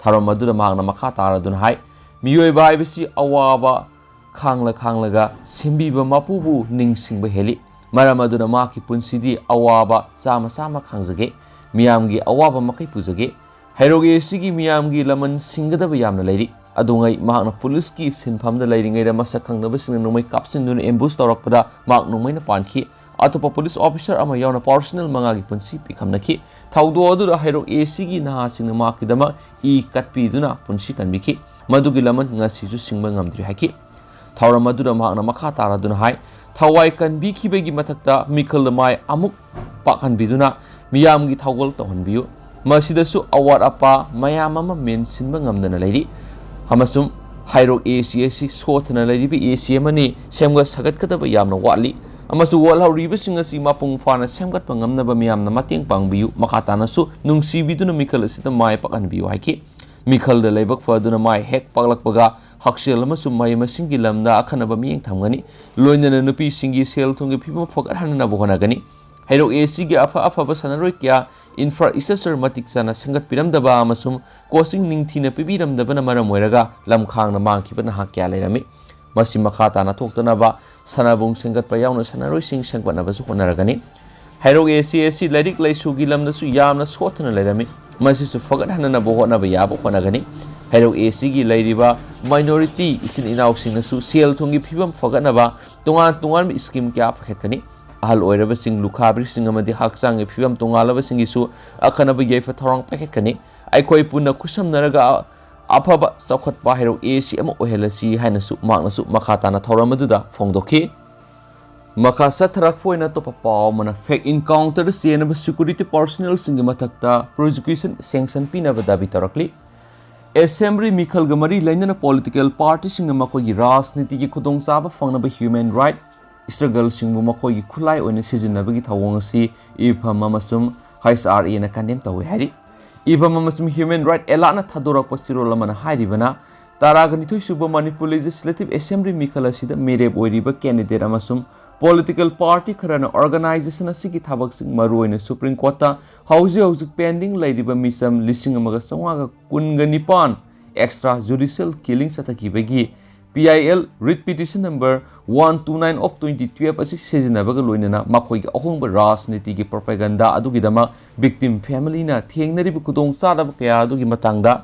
ꯊꯧꯔꯝ ꯑꯗꯨꯗ ꯃꯍꯥꯛꯅ ꯃꯈꯥ ꯇꯥꯔꯗꯨꯅ ꯍꯥꯏ, ꯃꯤꯑꯣꯏꯕ ꯍꯥꯏꯕꯁꯤ ꯑꯋꯥꯕ ꯈꯥꯡꯂ ꯈꯥꯡꯂꯒ ꯁꯦꯝꯕꯤꯕ ꯃꯄꯨꯕꯨ ꯅꯤꯡꯁꯤꯡꯕ ꯍꯦꯜꯂꯤ꯫ ꯃꯔꯝ ꯑꯗꯨꯅ ꯃꯍꯥꯛꯀꯤ ꯄꯨꯟꯁꯤꯗꯤ ꯑꯋꯥꯕ ꯆꯥꯝꯃ ꯆꯥꯝꯃ ꯈꯥꯡꯖꯒꯦ, ꯃꯤꯌꯥꯝꯒꯤ ꯑꯋꯥꯕ ꯃꯈꯩ ꯄꯨꯖꯒꯦ꯫ ꯍꯩꯔꯣꯛ ꯑꯦ ꯁꯤꯒꯤ ꯃꯤꯌꯥꯝꯒꯤ ꯂꯃꯟ ꯁꯤꯡꯒꯗꯕ ꯌꯥꯝꯅ ꯂꯩꯔꯤ꯫ ꯑꯗꯨꯉꯩ ꯃꯍꯥꯛꯅ ꯄꯨꯂꯤꯁꯀꯤ ꯁꯤꯟꯐꯝꯗ ꯂꯩꯔꯤꯉꯩꯗ ꯃꯁꯛ ꯈꯪꯗꯕꯁꯤꯡꯅ ꯅꯣꯡꯃꯩ ꯀꯥꯞꯁꯤꯟꯗꯨꯅ ꯑꯦꯝꯕꯨꯁ ꯇꯧꯔꯛꯄꯗ ꯃꯍꯥꯛ ꯅꯣꯡꯃꯩꯅ ꯄꯥꯟꯈꯤ꯫ ꯑꯇꯣꯞꯄ ꯄꯨꯂꯤꯁ ꯑꯣꯐꯤꯁꯥꯔ ꯑꯃ ꯌꯥꯎꯅ ꯄꯥꯔꯁꯅꯦꯜ ꯃꯉꯥꯒꯤ ꯄꯨꯟꯁꯤ ꯄꯤꯈꯝꯅꯈꯤ꯫ ꯊꯧꯗꯣꯛ ꯑꯗꯨꯗ ꯍꯩꯔꯣꯛ ꯑꯦ ꯁꯤꯒꯤ ꯅꯍꯥꯁꯤꯡꯅ ꯃꯍꯥꯛꯀꯤꯗꯃꯛ ꯏ ꯀꯠꯄꯤꯗꯨꯅ ꯄꯨꯟꯁꯤ ꯀꯟꯕꯤꯈꯤ꯫ ꯃꯗꯨꯒꯤ ꯂꯃꯟ ꯉꯁꯤꯁꯨ ꯁꯤꯡꯕ ꯉꯝꯗ꯭ꯔꯤ ꯍꯥꯏꯈꯤ꯫ ꯊꯧꯔꯝ ꯑꯗꯨꯗ ꯃꯍꯥꯛꯅ ꯃꯈꯥ ꯇꯥꯔꯗꯨꯅ ꯍꯥꯏ, ꯊꯋꯥꯏ ꯀꯟꯕꯤꯈꯤꯕꯒꯤ ꯃꯊꯛꯇ ꯃꯤꯈꯜꯗ ꯃꯥꯏ ꯑꯃꯨꯛ ꯄꯥꯛꯍꯟꯕꯤꯗꯨꯅ ꯃꯤꯌꯥꯝꯒꯤ ꯊꯧꯒꯜ ꯇꯧꯍꯟꯕꯤꯌꯨ꯫ ꯃꯁꯤꯗꯁꯨ ꯑꯋꯥꯠ ꯑꯄꯥ ꯃꯌꯥꯝ ꯑꯃ ꯃꯦꯟꯁꯤꯟꯕ ꯉꯝꯗꯅ ꯂꯩꯔꯤ ꯑꯃꯁꯨꯡ ꯍꯩꯔꯣꯛ ꯑꯦ ꯁꯤ ꯑꯁꯤ ꯁꯣꯠꯊꯅ ꯂꯩꯔꯤꯕ ꯑꯦ ꯁꯤ ꯑꯃꯅꯤ꯫ ꯁꯦꯝꯒꯠ ꯁꯥꯒꯠꯀꯗꯕ ꯌꯥꯝꯅ ꯋꯥꯠꯂꯤ ꯑꯃꯁꯨꯡ ꯋꯥꯠꯍꯧꯔꯤꯕꯁꯤꯡ ꯑꯁꯤ ꯃꯄꯨꯡ ꯐꯥꯅ ꯁꯦꯝꯒꯠꯄ ꯉꯝꯅꯕ ꯃꯤꯌꯥꯝꯅ ꯃꯇꯦꯡ ꯄꯥꯡꯕꯤꯌꯨ꯫ ꯃꯈꯥ ꯇꯥꯅꯁꯨ ꯅꯨꯡꯁꯤꯕꯤꯗꯨꯅ ꯃꯤꯈꯜ ꯑꯁꯤꯗ ꯃꯥꯏ ꯄꯥꯛꯍꯟꯕꯤꯌꯨ ꯍꯥꯏꯈꯤ꯫ ꯃꯤꯈꯜꯗ ꯂꯥꯏꯕꯛ ꯐꯗꯨꯅ ꯃꯥꯏ ꯍꯦꯛ ꯄꯥꯛꯂꯛꯄꯒ ꯍꯛꯁꯦꯜ ꯑꯃꯁꯨꯡ ꯃꯍꯩ ꯃꯁꯤꯡꯒꯤ ꯂꯝꯗ ꯑꯈꯟꯅꯕ ꯃꯤꯠꯌꯦꯡ ꯊꯝꯒꯅꯤ꯫ ꯂꯣꯏꯅꯅ ꯅꯨꯄꯤꯁꯤꯡꯒꯤ ꯁꯦꯜ ꯊꯨꯝꯒꯤ ꯐꯤꯕꯝ ꯐꯒꯠꯍꯟꯅꯕ ꯍꯣꯠꯅꯒꯅꯤ꯫ ꯍꯩꯔꯣꯛ ꯑꯦ ꯁꯤꯒꯤ ꯑꯐ ꯑꯐꯕ ꯁꯥꯟꯅꯔꯣꯏ ꯀꯌꯥ ꯏꯟꯐ꯭ꯔꯥ ꯏꯁꯇ꯭ꯔꯛꯆꯔ ꯃꯇꯤꯛ ꯆꯥꯅ ꯁꯦꯝꯒꯠꯄꯤꯔꯝꯗꯕ ꯑꯃꯁꯨꯡ ꯀꯣꯆꯤꯡ ꯅꯤꯡꯊꯤꯅ ꯄꯤꯕꯤꯔꯝꯗꯕꯅ ꯃꯔꯝ ꯑꯣꯏꯔꯒ ꯂꯝꯈꯥꯡꯅ ꯃꯥꯡꯈꯤꯕ ꯅꯍꯥ ꯀꯌꯥ ꯂꯩꯔꯝꯃꯤ꯫ ꯃꯁꯤ ꯃꯈꯥ ꯇꯥꯅ ꯊꯣꯛꯇꯅꯕ ꯁꯥꯟꯅꯕꯨꯡ ꯁꯦꯝꯒꯠꯄ ꯌꯥꯎꯅ ꯁꯥꯟꯅꯔꯣꯏꯁꯤꯡ ꯁꯦꯝꯒꯠꯅꯕꯁꯨ ꯍꯣꯠꯅꯔꯒꯅꯤ꯫ ꯍꯩꯔꯣꯛ ꯑꯦ ꯁꯤ ꯑꯁꯤ ꯂꯥꯏꯔꯤꯛ ꯂꯥꯏꯁꯨꯒꯤ ꯂꯝꯗꯁꯨ ꯌꯥꯝꯅ ꯁꯣꯠꯊꯅ ꯂꯩꯔꯝꯃꯤ꯫ ꯃꯁꯤꯁꯨ ꯐꯒꯠꯍꯟꯅꯅꯕ ꯍꯣꯠꯅꯕ ꯌꯥꯕ ꯍꯣꯠꯅꯒꯅꯤ꯫ ꯍꯩꯔꯣꯛ ꯑꯦ ꯁꯤꯒꯤ ꯂꯩꯔꯤꯕ ꯃꯥꯏꯅꯣꯔꯤꯇꯤ ꯏꯆꯤꯟ ꯏꯅꯥꯎꯁꯤꯡꯅꯁꯨ ꯁꯦꯜ ꯊꯨꯝꯒꯤ ꯐꯤꯕꯝ ꯐꯒꯠꯅꯕ ꯇꯣꯉꯥꯟ ꯇꯣꯉꯥꯟꯕ ꯁ꯭ꯀꯤꯝ ꯀꯌꯥ ꯄꯥꯏꯈꯠꯀꯅꯤ꯫ ꯑꯍꯜ ꯑꯣꯏꯔꯕꯁꯤꯡ, ꯂꯨꯈꯥꯕꯤꯁꯤꯡ ꯑꯃꯗꯤ ꯍꯛꯆꯥꯡꯒꯤ ꯐꯤꯕꯝ ꯇꯣꯉꯥꯜꯂꯕꯁꯤꯡꯒꯤꯁꯨ ꯑꯈꯟꯅꯕ ꯌꯥꯏꯐ ꯊꯧꯔꯥꯡ ꯄꯥꯏꯈꯠꯀꯅꯤ꯫ ꯑꯩꯈꯣꯏ ꯄꯨꯟꯅ ꯈꯨꯠꯁꯝꯅꯔꯒ ꯑꯐꯕ ꯆꯥꯎꯈꯠꯄ ꯍꯩꯔꯣꯛ ꯑꯦ ꯁꯤ ꯑꯃ ꯑꯣꯏꯍꯜꯂꯁꯤ ꯍꯥꯏꯅꯁꯨ ꯃꯍꯥꯛꯅꯁꯨ ꯃꯈꯥ ꯇꯥꯅ ꯊꯧꯔꯝ ꯑꯗꯨꯗ ꯐꯣꯡꯗꯣꯛꯈꯤ꯫ ꯃꯈꯥ ꯆꯠꯊꯔꯛꯄ ꯑꯣꯏꯅ ꯑꯇꯣꯞꯄ ꯄꯥꯎ ꯑꯃꯅ, ꯐꯦꯛ ꯏꯟꯀꯥꯎꯟꯇꯔꯗ ꯆꯦꯟꯅꯕ ꯁꯦꯀ꯭ꯌꯨꯔꯤꯇꯤ ꯄꯥꯔꯁꯣꯅꯦꯜꯁꯤꯡꯒꯤ ꯃꯊꯛꯇ ꯄ꯭ꯔꯣꯁꯤꯀ꯭ꯌꯨꯁꯟ ꯁꯦꯡꯁꯟ ꯄꯤꯅꯕ ꯗꯥꯕꯤ ꯇꯧꯔꯛꯂꯤ꯫ ꯑꯦꯁꯦꯝꯕ꯭ꯂꯤ ꯃꯤꯈꯜꯒ ꯃꯔꯤ ꯂꯩꯅꯅ ꯄꯣꯂꯤꯇꯤꯀꯦꯜ ꯄꯥꯔꯇꯤꯁꯤꯡꯅ ꯃꯈꯣꯏꯒꯤ ꯔꯥꯖꯅꯤꯇꯤꯒꯤ ꯈꯨꯗꯣꯡꯆꯥꯕ ꯐꯪꯅꯕ ꯍ꯭ꯌꯨꯃꯦꯟ ꯔꯥꯏꯠ ꯁ꯭ꯇ꯭ꯔꯒꯜꯁꯤꯡꯕꯨ ꯃꯈꯣꯏꯒꯤ ꯈꯨꯠꯂꯥꯏ ꯑꯣꯏꯅ ꯁꯤꯖꯤꯟꯅꯕꯒꯤ ꯊꯧꯑꯣꯡ ꯑꯁꯤ ꯏꯐꯝ ꯑꯃꯁꯨꯡ ꯍꯩꯆ ꯑꯥꯔ ꯑꯦꯅ ꯀꯟꯗꯦꯝ ꯇꯧꯏ ꯍꯥꯏꯔꯤ꯫ ꯏꯐꯝ ꯑꯃꯁꯨꯡ ꯍ꯭ꯌꯨꯃꯦꯟ ꯔꯥꯏꯠ ꯑꯦꯂꯥꯠꯅ ꯊꯥꯗꯣꯔꯛꯄ ꯆꯦꯔꯣꯜ ꯑꯃꯅ ꯍꯥꯏꯔꯤꯕꯅ, ꯇꯔꯥꯒ ꯅꯤꯊꯣꯏ ꯁꯨꯕ ꯃꯅꯤꯄꯨꯔ ꯂꯦꯖꯤꯁꯂꯦꯇꯤꯚ ꯑꯦꯁꯦꯝꯕ꯭ꯂꯤ ꯃꯤꯈꯜ ꯑꯁꯤꯗ ꯃꯤꯔꯦꯞ ꯑꯣꯏꯔꯤꯕ ꯀꯦꯟꯗꯤꯗꯦꯠ ꯑꯃꯁꯨꯡ Political party ꯈꯔꯅ organization ꯑꯁꯤꯒꯤ ꯊꯕꯛꯁꯤꯡ, ꯃꯔꯨꯑꯣꯏꯅ Supreme Courtꯇ ꯍꯧꯖꯤꯛ ꯍꯧꯖꯤꯛ pending ꯂꯩꯔꯤꯕ ꯃꯤꯆꯝ ꯂꯤꯁꯤꯡ ꯑꯃꯒ ꯆꯥꯝꯃꯉꯥꯒ ꯀꯨꯟꯒ ꯅꯤꯄꯥꯟ extra judicial killing ꯆꯠꯊꯈꯤꯕꯒꯤ P I L writ petition number one two nine of twenty twelve ꯑꯁꯤ ꯁꯤꯖꯤꯟꯅꯕꯒ ꯂꯣꯏꯅꯅ ꯃꯈꯣꯏꯒꯤ ꯑꯍꯣꯡꯕ ꯔꯥꯖꯅꯤꯇꯤꯒꯤ propaganda ꯑꯗꯨꯒꯤꯗꯃꯛ victim familyꯅ ꯊꯦꯡꯅꯔꯤꯕ ꯈꯨꯗꯣꯡꯆꯥꯗꯕ ꯀꯌꯥ ꯑꯗꯨꯒꯤ ꯃꯇꯥꯡꯗ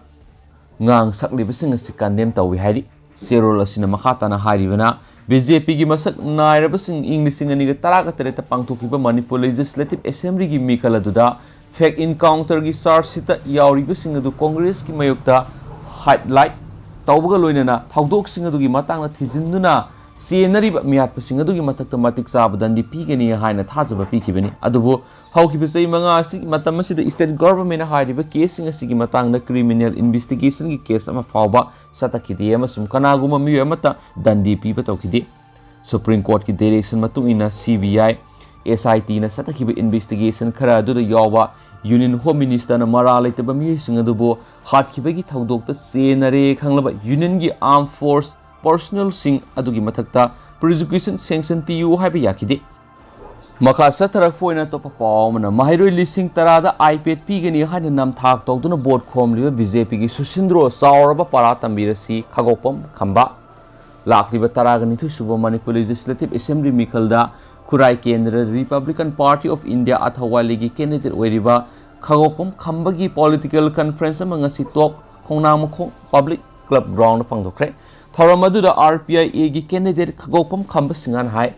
ꯉꯥꯡ ꯁꯛꯂꯤꯕꯁꯤꯡ ꯑꯁꯤ condemn ꯇꯧꯏ ꯍꯥꯏꯔꯤ꯫ ꯆꯦꯔꯣꯜ ꯑꯁꯤꯅ ꯃꯈꯥ ꯇꯥꯅ ꯍꯥꯏꯔꯤꯕꯅ, BJPꯒꯤ ꯃꯁꯛ ꯅꯥꯏꯔꯕꯁꯤꯡ ꯏꯪ ꯂꯤꯁꯤꯡ ꯑꯅꯤꯒ ꯇꯔꯥꯒ ꯇꯔꯦꯠꯇ ꯄꯥꯡꯊꯣꯛꯈꯤꯕ Manipur Legislative Assemblyꯒꯤ ꯃꯤꯈꯜ ꯑꯗꯨꯗ fake encounterꯒꯤ charge sheetꯇ ꯌꯥꯎꯔꯤꯕꯁꯤꯡ ꯑꯗꯨ Congressꯀꯤ ꯃꯥꯌꯣꯛꯇ highlight ꯇꯧꯕꯒ ꯂꯣꯏꯅꯅ ꯊꯧꯗꯣꯛꯁꯤꯡ ꯑꯗꯨꯒꯤ ꯃꯇꯥꯡꯗ ꯊꯤꯖꯤꯟꯗꯨꯅ ꯆꯦꯟꯅꯔꯤꯕ ꯃꯤꯍꯥꯠꯄꯁꯤꯡ ꯑꯗꯨꯒꯤ ꯃꯊꯛꯇ ꯃꯇꯤꯛ ꯆꯥꯕ ꯗꯟꯗꯤ ꯄꯤꯒꯅꯤ ꯍꯥꯏꯅ ꯊꯥꯖꯕ ꯄꯤꯈꯤꯕꯅꯤ꯫ ꯑꯗꯨꯕꯨ ꯍꯧꯈꯤꯕ ꯆꯍꯤ ꯃꯉꯥ ꯑꯁꯤꯒꯤ ꯃꯇꯝ ꯑꯁꯤꯗ state governmentꯅ ꯍꯥꯏꯔꯤꯕ caseꯁꯤꯡ ꯑꯁꯤꯒꯤ ꯃꯇꯥꯡꯗ criminal investigationꯒꯤ case ꯑꯃ ꯐꯥꯎꯕ ꯆꯠꯊꯈꯤꯗꯦ ꯑꯃꯁꯨꯡ ꯀꯅꯥꯒꯨꯝꯕ ꯃꯤꯑꯣꯏ ꯑꯃꯠꯇ ꯗꯟꯗꯤ ꯄꯤꯕ ꯇꯧꯈꯤꯗꯦ꯫ Supreme Courtꯀꯤ direction ꯃꯇꯨꯡ ꯏꯟꯅ CBI, SITꯅ ꯆꯠꯊꯈꯤꯕ investigation ꯈꯔ ꯑꯗꯨꯗ ꯌꯥꯎꯕ Union Home Ministerꯅ ꯃꯔꯥꯜ ꯂꯩꯇꯕ ꯃꯤꯑꯣꯏꯁꯤꯡ ꯑꯗꯨꯕꯨ ꯍꯥꯠꯈꯤꯕꯒꯤ ꯊꯧꯗꯣꯛꯇ ꯆꯦꯟꯅꯔꯦ ꯈꯪꯂꯕ Unionꯒꯤ armed force personnelꯁꯤꯡ ꯑꯗꯨꯒꯤ ꯃꯊꯛꯇ prosecution sanction ꯄꯤꯌꯨ ꯍꯥꯏꯕ ꯌꯥꯈꯤꯗꯦ꯫ ꯃꯈꯥ ꯆꯠꯊꯔꯛꯄ ꯑꯣꯏꯅ ꯑꯇꯣꯞꯄ ꯄꯥꯎ ꯑꯃꯅ, ꯃꯍꯩꯔꯣꯏ ꯂꯤꯁꯤꯡ ꯇꯔꯥꯗ iPad ꯄꯤꯒꯅꯤ ꯍꯥꯏꯅ ꯅꯝꯊꯥꯛ ꯇꯧꯗꯨꯅ vote ꯈꯣꯝꯂꯤꯕ BJPꯒꯤ ꯁꯨꯁꯤꯟꯗ꯭ꯔꯣ ꯆꯥꯎꯔꯕ ꯄꯔꯥ ꯇꯝꯕꯤꯔꯁꯤ ꯈꯥꯒꯣꯛꯄꯝ ꯈꯝꯕ꯫ ꯂꯥꯛꯂꯤꯕ ꯇꯔꯥꯒ ꯅꯤꯊꯣꯏ ꯁꯨꯕ Manipur Legislative Assembly ꯃꯤꯈꯜꯗ ꯈꯨꯔꯥꯏ ꯀꯦꯟꯗ꯭ꯔ Republican Party of India ꯑꯊꯋꯥꯂꯤꯒꯤ candidate ꯑꯣꯏꯔꯤꯕ ꯈꯥꯒꯣꯛꯄꯝ ꯈꯝꯕꯒꯤ political conference ꯑꯃ ꯉꯁꯤ ꯇꯣꯞ ꯈꯣꯡꯅꯥꯡꯃꯈꯣꯡ Public Club groundꯗ ꯄꯥꯡꯊꯣꯛꯈ꯭ꯔꯦ꯫ ꯊꯧꯔꯝ ꯑꯗꯨꯗ RPIAꯒꯤ candidate ꯈꯥꯒꯣꯛꯄꯝ ꯈꯝꯕ ꯁꯤꯡꯍꯥꯅ ꯍꯥꯏ,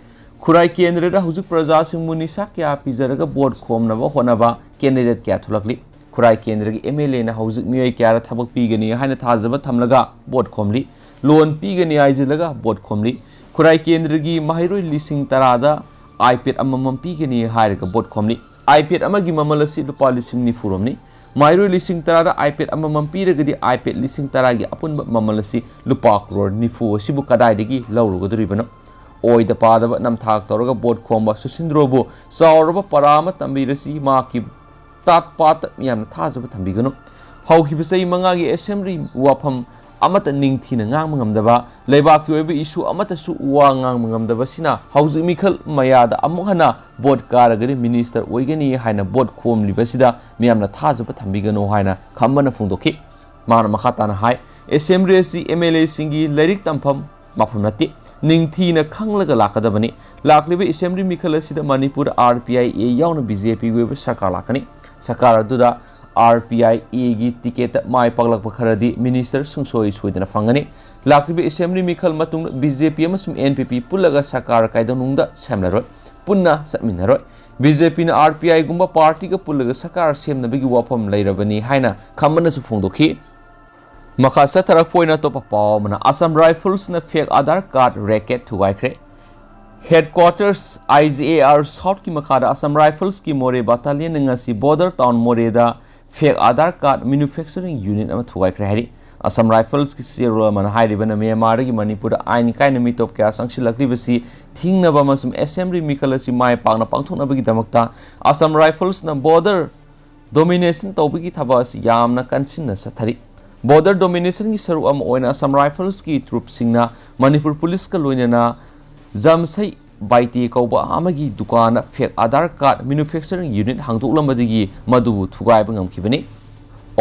ꯈꯨꯔꯥꯏ ꯀꯦꯟꯗ꯭ꯔꯗ ꯍꯧꯖꯤꯛ ꯄ꯭ꯔꯖꯥꯁꯤꯡꯕꯨ ꯅꯤꯁꯥ ꯀꯌꯥ ꯄꯤꯖꯔꯒ vote ꯈꯣꯝꯅꯕ ꯍꯣꯠꯅꯕ candidate ꯀꯌꯥ ꯊꯣꯛꯂꯛꯂꯤ꯫ ꯈꯨꯔꯥꯏ ꯀꯦꯟꯗ꯭ꯔꯒꯤ MLAꯅ ꯍꯧꯖꯤꯛ ꯃꯤꯑꯣꯏ ꯀꯌꯥꯗ ꯊꯕꯛ ꯄꯤꯒꯅꯤ ꯍꯥꯏꯅ ꯊꯥꯖꯕ ꯊꯝꯂꯒ vote ꯈꯣꯝꯂꯤ꯫ Loan ꯄꯤꯒꯅꯤ ꯍꯥꯏꯖꯤꯜꯂꯒ vote ꯈꯣꯝꯂꯤ꯫ ꯈꯨꯔꯥꯏ ꯀꯦꯟꯗ꯭ꯔꯒꯤ ꯃꯍꯩꯔꯣꯏ ꯂꯤꯁꯤꯡ ꯇꯔꯥꯗ iPad ꯑꯃꯃꯝ ꯄꯤꯒꯅꯤ ꯍꯥꯏꯔꯒ vote ꯈꯣꯝꯂꯤ꯫ iPad ꯑꯃꯒꯤ ꯃꯃꯜ ꯑꯁꯤ ꯂꯨꯄꯥ ꯂꯤꯁꯤꯡ ꯅꯤꯐꯨ ꯔꯣꯝꯅꯤ꯫ ꯃꯍꯩꯔꯣꯏ ꯂꯤꯁꯤꯡ ꯇꯔꯥꯗ iPad ꯑꯃꯃꯝ ꯄꯤꯔꯒꯗꯤ iPad ꯂꯤꯁꯤꯡ ꯇꯔꯥꯒꯤ ꯑꯄꯨꯟꯕ ꯃꯃꯜ ꯑꯁꯤ ꯂꯨꯄꯥ ꯀ꯭ꯔꯣꯔ ꯅꯤꯐꯨ ꯑꯁꯤꯕꯨ ꯀꯗꯥꯏꯗꯒꯤ ꯂꯧꯔꯨꯒꯗꯧꯔꯤꯕꯅꯣ? ꯑꯣꯏꯗ ꯄꯥꯗꯕ ꯅꯝꯊꯥꯛ ꯇꯧꯔꯒ vote ꯈꯣꯝꯕ ꯁꯨꯁꯤꯟꯗ꯭ꯔꯣꯕꯨ ꯆꯥꯎꯔꯕ ꯄꯔꯥ ꯑꯃ ꯇꯝꯕꯤꯔꯁꯤ, ꯃꯍꯥꯛꯀꯤ ꯇꯥꯠ ꯄꯥꯠꯇ ꯃꯤꯌꯥꯝꯅ ꯊꯥꯖꯕ ꯊꯝꯕꯤꯒꯅꯨ꯫ ꯍꯧꯈꯤꯕ ꯆꯍꯤ ꯃꯉꯥꯒꯤ assembly ꯋꯥꯐꯝ ꯑꯃꯠꯇ ꯅꯤꯡꯊꯤꯅ ꯉꯥꯡꯕ ꯉꯝꯗꯕ, ꯂꯩꯕꯥꯛꯀꯤ ꯑꯣꯏꯕ ꯏꯁꯨ ꯑꯃꯠꯇꯁꯨ ꯋꯥ ꯉꯥꯡꯕ ꯉꯝꯗꯕꯁꯤꯅ ꯍꯧꯖꯤꯛ ꯃꯤꯈꯜ ꯃꯌꯥꯗ ꯑꯃꯨꯛ ꯍꯟꯅ ꯚꯣꯠ ꯀꯥꯔꯒꯗꯤ ꯃꯤꯅꯤꯁꯇꯔ ꯑꯣꯏꯒꯅꯤ ꯍꯥꯏꯅ ꯚꯣꯠ ꯈꯣꯝꯂꯤꯕꯁꯤꯗ ꯃꯤꯌꯥꯝꯅ ꯊꯥꯖꯕ ꯊꯝꯕꯤꯒꯅꯨ ꯍꯥꯏꯅ ꯈꯝꯕꯅ ꯐꯣꯡꯗꯣꯛꯈꯤ꯫ ꯃꯥꯅ ꯃꯈꯥ ꯇꯥꯅ ꯍꯥꯏ, ꯑꯦꯁꯦꯝꯕ꯭ꯂꯤ ꯑꯁꯤ ꯑꯦꯝ ꯑꯦꯜ ꯑꯦꯁꯤꯡꯒꯤ ꯂꯥꯏꯔꯤꯛ ꯇꯝꯐꯝ ꯃꯐꯝ ꯅꯠꯇꯦ, ꯅꯤꯡꯊꯤꯅ ꯈꯪꯂꯒ ꯂꯥꯛꯀꯗꯕꯅꯤ꯫ ꯂꯥꯛꯂꯤꯕ ꯑꯦꯁꯦꯝꯕ꯭ꯂꯤ ꯃꯤꯈꯜ ꯑꯁꯤꯗ Manipur R P I A ꯌꯥꯎꯅ ꯕꯤ ꯖꯦ ꯄꯤꯒꯤ ꯑꯣꯏꯕ ꯁꯔꯀꯥꯔ ꯂꯥꯛꯀꯅꯤ꯫ ꯁꯔꯀꯥꯔ ꯑꯗꯨꯗ ꯑꯥꯔ ꯄꯤ ꯑꯥꯏ ꯑꯦꯒꯤ ꯇꯤꯀꯦꯠꯇ ꯃꯥꯏ ꯄꯥꯛꯂꯛꯄ ꯈꯔꯗꯤ ꯃꯤꯅꯤꯁꯇꯔ ꯁꯨꯡꯁꯣꯏ ꯁꯣꯏꯗꯅ ꯐꯪꯒꯅꯤ꯫ ꯂꯥꯛꯂꯤꯕ ꯑꯦꯁꯦꯝꯕ꯭ꯂꯤ ꯃꯤꯈꯜ ꯃꯇꯨꯡꯗ ꯕꯤ ꯖꯦ ꯄꯤ ꯑꯃꯁꯨꯡ ꯑꯦꯟ ꯄꯤ ꯄꯤ ꯄꯨꯜꯂꯒ ꯁꯔꯀꯥꯔ ꯀꯩꯗꯧꯅꯨꯡꯗ ꯁꯦꯝꯂꯔꯣꯏ, ꯄꯨꯟꯅ ꯆꯠꯃꯤꯟꯅꯔꯣꯏ꯫ ꯕꯤ ꯖꯦ ꯄꯤꯅ ꯑꯥꯔ ꯄꯤ ꯑꯥꯏꯒꯨꯝꯕ ꯄꯥꯔꯇꯤꯒ ꯄꯨꯜꯂꯒ ꯁꯔꯀꯥꯔ ꯁꯦꯝꯅꯕꯒꯤ ꯋꯥꯐꯝ ꯂꯩꯔꯕꯅꯤ ꯍꯥꯏꯅ ꯈꯝꯕꯅꯁꯨ ꯐꯣꯡꯗꯣꯛꯈꯤ꯫ ꯃꯈꯥ ꯆꯠꯊꯔꯛꯄ ꯑꯣꯏꯅ ꯑꯇꯣꯞꯄ ꯄꯥꯎ ꯑꯃꯅ, ꯑꯁꯥꯝ ꯔꯥꯏꯐꯜꯁꯅ ꯐꯦꯛ ꯑꯥꯙꯥꯔ ꯀꯥꯔꯗ ꯔꯦꯀꯦꯠ ꯊꯨꯒꯥꯏꯈ꯭ꯔꯦ꯫ Headquarters I G A R ꯁꯥꯎꯠꯀꯤ ꯃꯈꯥꯗ ꯑꯁꯥꯝ ꯔꯥꯏꯐꯜꯁꯀꯤ ꯃꯣꯔꯦ ꯕꯠꯇꯥꯂꯤꯌꯟꯅ ꯉꯁꯤ ꯕꯣꯔꯗꯔ ꯇꯥꯎꯟ ꯃꯣꯔꯦꯗ fake Aadhaar card manufacturing unit ꯑꯃ ꯊꯨꯒꯥꯏꯈ꯭ꯔꯦ ꯍꯥꯏꯔꯤ꯫ ꯑꯁꯥꯝ ꯔꯥꯏꯐꯜꯁꯀꯤ ꯆꯦꯔꯣꯜ ꯑꯃꯅ ꯍꯥꯏꯔꯤꯕꯅ ꯃ꯭ꯌꯥꯟꯃꯥꯔꯗꯒꯤ ꯃꯅꯤꯄꯨꯔꯗ ꯑꯥꯏꯟ ꯀꯥꯏꯅ ꯃꯤꯇꯣꯞ ꯀꯌꯥ ꯆꯪꯁꯤꯜꯂꯛꯂꯤꯕꯁꯤ ꯊꯤꯡꯅꯕ ꯑꯃꯁꯨꯡ ꯑꯦꯁꯦꯝꯕ꯭ꯂꯤ ꯃꯤꯈꯜ ꯑꯁꯤ ꯃꯥꯏ ꯄꯥꯛꯅ ꯄꯥꯡꯊꯣꯛꯅꯕꯒꯤꯗꯃꯛꯇ ꯑꯁꯥꯝ ꯔꯥꯏꯐꯜꯁꯅ ꯕꯣꯔꯗꯔ ꯗꯣꯃꯤꯅꯦꯁꯟ ꯇꯧꯕꯒꯤ ꯊꯕꯛ ꯑꯁꯤ ꯌꯥꯝꯅ ꯀꯟꯁꯤꯟꯅ ꯆꯠꯊꯔꯤ꯫ ꯕꯣꯔꯗꯔ ꯗꯣꯃꯤꯅꯦꯁꯟꯒꯤ ꯁꯔꯨꯛ ꯑꯃ ꯑꯣꯏꯅ ꯑꯁꯥꯝ ꯔꯥꯏꯐꯜꯁꯀꯤ ꯇ꯭ꯔꯨꯞꯁꯤꯡꯅ ꯃꯅꯤꯄꯨꯔ ꯄꯨꯂꯤꯁꯀ ꯂꯣꯏꯅꯅ ꯖꯝꯁꯩ ꯕꯥꯏꯇꯦ ꯀꯧꯕ ꯑꯃꯒꯤ ꯗꯨꯀꯥꯟꯗ ꯐꯦꯛ ꯑꯥꯙꯥꯔ ꯀꯥꯔꯗ ꯃꯦꯅꯨꯐꯦꯛꯆꯔꯤꯡ ꯌꯨꯅꯤꯠ ꯍꯥꯡꯗꯣꯛꯂꯝꯕꯗꯒꯤ ꯃꯗꯨꯕꯨ ꯊꯨꯒꯥꯏꯕ ꯉꯝꯈꯤꯕꯅꯤ꯫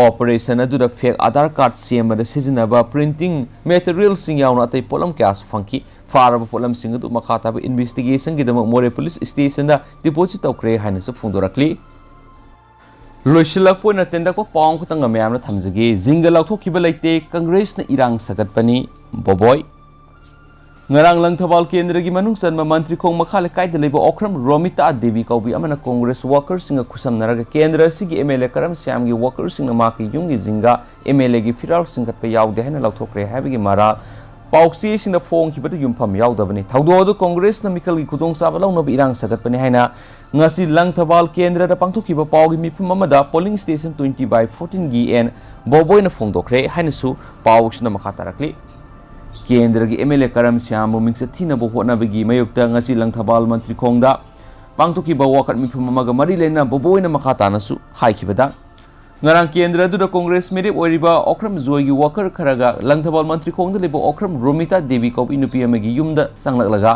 ꯑꯣꯄꯔꯦꯁꯟ ꯑꯗꯨꯗ ꯐꯦꯛ ꯑꯥꯙꯥꯔ ꯀꯥꯔꯗ ꯁꯦꯝꯕꯗ ꯁꯤꯖꯤꯟꯅꯕ ꯄ꯭ꯔꯤꯟꯇꯤꯡ ꯃꯦꯇꯔꯤꯌꯦꯜꯁꯤꯡ ꯌꯥꯎꯅ ꯑꯇꯩ ꯄꯣꯠꯂꯝ ꯀꯌꯥꯁꯨ ꯐꯪꯈꯤ꯫ ꯐꯥꯔꯕ ꯄꯣꯠꯂꯝꯁꯤꯡ ꯑꯗꯨ ꯃꯈꯥ ꯇꯥꯕ ꯏꯟꯚꯦꯁꯇꯤꯒꯦꯁꯟꯒꯤꯗꯃꯛ ꯃꯣꯔꯦ ꯄꯨꯂꯤꯁ ꯁ꯭ꯇꯦꯁꯟꯗ ꯗꯤꯄꯣꯖꯤꯠ ꯇꯧꯈ꯭ꯔꯦ ꯍꯥꯏꯅꯁꯨ ꯐꯣꯡꯗꯣꯔꯛꯂꯤ꯫ ꯂꯣꯏꯁꯤꯜꯂꯛꯄ ꯑꯣꯏꯅ ꯇꯦꯟꯇꯛꯄ ꯄꯥꯎ ꯑꯃꯈꯛꯇꯪꯒ ꯃꯌꯥꯝꯅ ꯊꯝꯖꯒꯦ꯫ ꯖꯤꯡꯒ ꯂꯧꯊꯣꯛꯈꯤꯕ ꯂꯩꯇꯦ, ꯀꯪꯒ꯭ꯔꯦꯁꯅ ꯏꯔꯥꯡ ꯁꯥꯒꯠꯄꯅꯤ, ꯕꯣꯕꯣꯏ꯫ ꯉꯔꯥꯡ ꯂꯪꯊꯕꯥꯜ ꯀꯦꯟꯗ꯭ꯔꯒꯤ ꯃꯅꯨꯡ ꯆꯟꯕ ꯃꯟꯇ꯭ꯔꯤꯈꯣꯡ ꯃꯈꯥ ꯂꯩꯀꯥꯏꯗ ꯂꯩꯕ ꯑꯣꯀ꯭ꯔꯝ ꯔꯣꯃꯤꯇꯥ ꯗꯦꯕꯤ ꯀꯧꯕꯤ ꯑꯃꯅ ꯀꯣꯡꯒ꯭ꯔꯦꯁ ꯋꯥꯀꯔꯁꯤꯡꯒ ꯈꯨꯠꯁꯝꯅꯔꯒ ꯀꯦꯟꯗ꯭ꯔ ꯑꯁꯤꯒꯤ ꯑꯦꯝ ꯑꯦꯜ ꯑꯦ ꯀꯔꯝ ꯁ꯭ꯌꯥꯝꯒꯤ ꯋꯥꯀꯔꯁꯤꯡꯅ ꯃꯍꯥꯛꯀꯤ ꯌꯨꯝꯒꯤ ꯖꯤꯡꯒ ꯑꯦꯝ ꯑꯦꯜ ꯑꯦꯒꯤ ꯐꯤꯔꯥꯜ ꯆꯤꯡꯈꯠꯄ ꯌꯥꯎꯗꯦ ꯍꯥꯏꯅ ꯂꯧꯊꯣꯛꯈ꯭ꯔꯦ ꯍꯥꯏꯕꯒꯤ ꯃꯔꯥꯜ ꯄꯥꯎꯆꯦꯁꯤꯡꯗ ꯐꯣꯡꯈꯤꯕꯗ ꯌꯨꯝꯐꯝ ꯌꯥꯎꯗꯕꯅꯤ꯫ ꯊꯧꯗꯣꯛ ꯑꯗꯨ ꯀꯣꯡꯒ꯭ꯔꯦꯁꯅ ꯃꯤꯈꯜꯒꯤ ꯈꯨꯗꯣꯡꯆꯥꯕ ꯂꯧꯅꯕ ꯏꯔꯥꯡ ꯁꯥꯒꯠꯄꯅꯤ ꯍꯥꯏꯅ ꯉꯁꯤ ꯂꯪꯊꯕꯥꯜ ꯀꯦꯟꯗ꯭ꯔꯗ ꯄꯥꯡꯊꯣꯛꯈꯤꯕ ꯄꯥꯎꯒꯤ ꯃꯤꯐꯝ ꯑꯃꯗ ꯄꯣꯂꯤꯡ ꯁ꯭ꯇꯦꯁꯟ ꯇ꯭ꯋꯦꯟꯇꯤ ꯕꯥꯏ ꯐꯣꯔꯇꯤꯟꯒꯤ ꯑꯦꯟ ꯕꯣꯕꯣꯏꯅ ꯐꯣꯡꯗꯣꯛꯈ꯭ꯔꯦ ꯍꯥꯏꯅꯁꯨ ꯄꯥꯎꯁꯤꯅ ꯃꯈꯥ ꯇꯥꯔꯛꯂꯤ꯫ ꯀꯦꯟꯗ꯭ꯔꯒꯤ ꯑꯦꯝ ꯑꯦꯜ ꯑꯦ ꯀꯔꯝ ꯁ꯭ꯌꯥꯝꯕꯨ ꯃꯤꯡꯆꯠ ꯊꯤꯅꯕ ꯍꯣꯠꯅꯕꯒꯤ ꯃꯥꯌꯣꯛꯇ ꯉꯁꯤ ꯂꯪꯊꯕꯥꯜ ꯃꯟꯇ꯭ꯔꯤꯈꯣꯡꯗ ꯄꯥꯡꯊꯣꯛꯈꯤꯕ ꯋꯥꯀꯠ ꯃꯤꯐꯝ ꯑꯃꯒ ꯃꯔꯤ ꯂꯩꯅꯅ ꯕꯣꯕꯣꯏꯅ ꯃꯈꯥ ꯇꯥꯅꯁꯨ ꯍꯥꯏꯈꯤꯕꯗ, ꯉꯔꯥꯡ ꯀꯦꯟꯗ꯭ꯔ ꯑꯗꯨꯗ ꯀꯣꯡꯒ꯭ꯔꯦꯁ ꯃꯤꯔꯦꯞ ꯑꯣꯏꯔꯤꯕ ꯑꯣꯀ꯭ꯔꯝ ꯖꯣꯏꯒꯤ ꯋꯥꯀꯔ ꯈꯔꯒ ꯂꯪꯊꯕꯥꯜ ꯃꯟꯇ꯭ꯔꯤꯈꯣꯡꯗ ꯂꯩꯕ ꯑꯣꯀ꯭ꯔꯝ ꯔꯣꯃꯤꯇꯥ ꯗꯦꯕꯤ ꯀꯧꯕ ꯅꯨꯄꯤ ꯑꯃꯒꯤ ꯌꯨꯝꯗ ꯆꯪꯂꯛꯂꯒ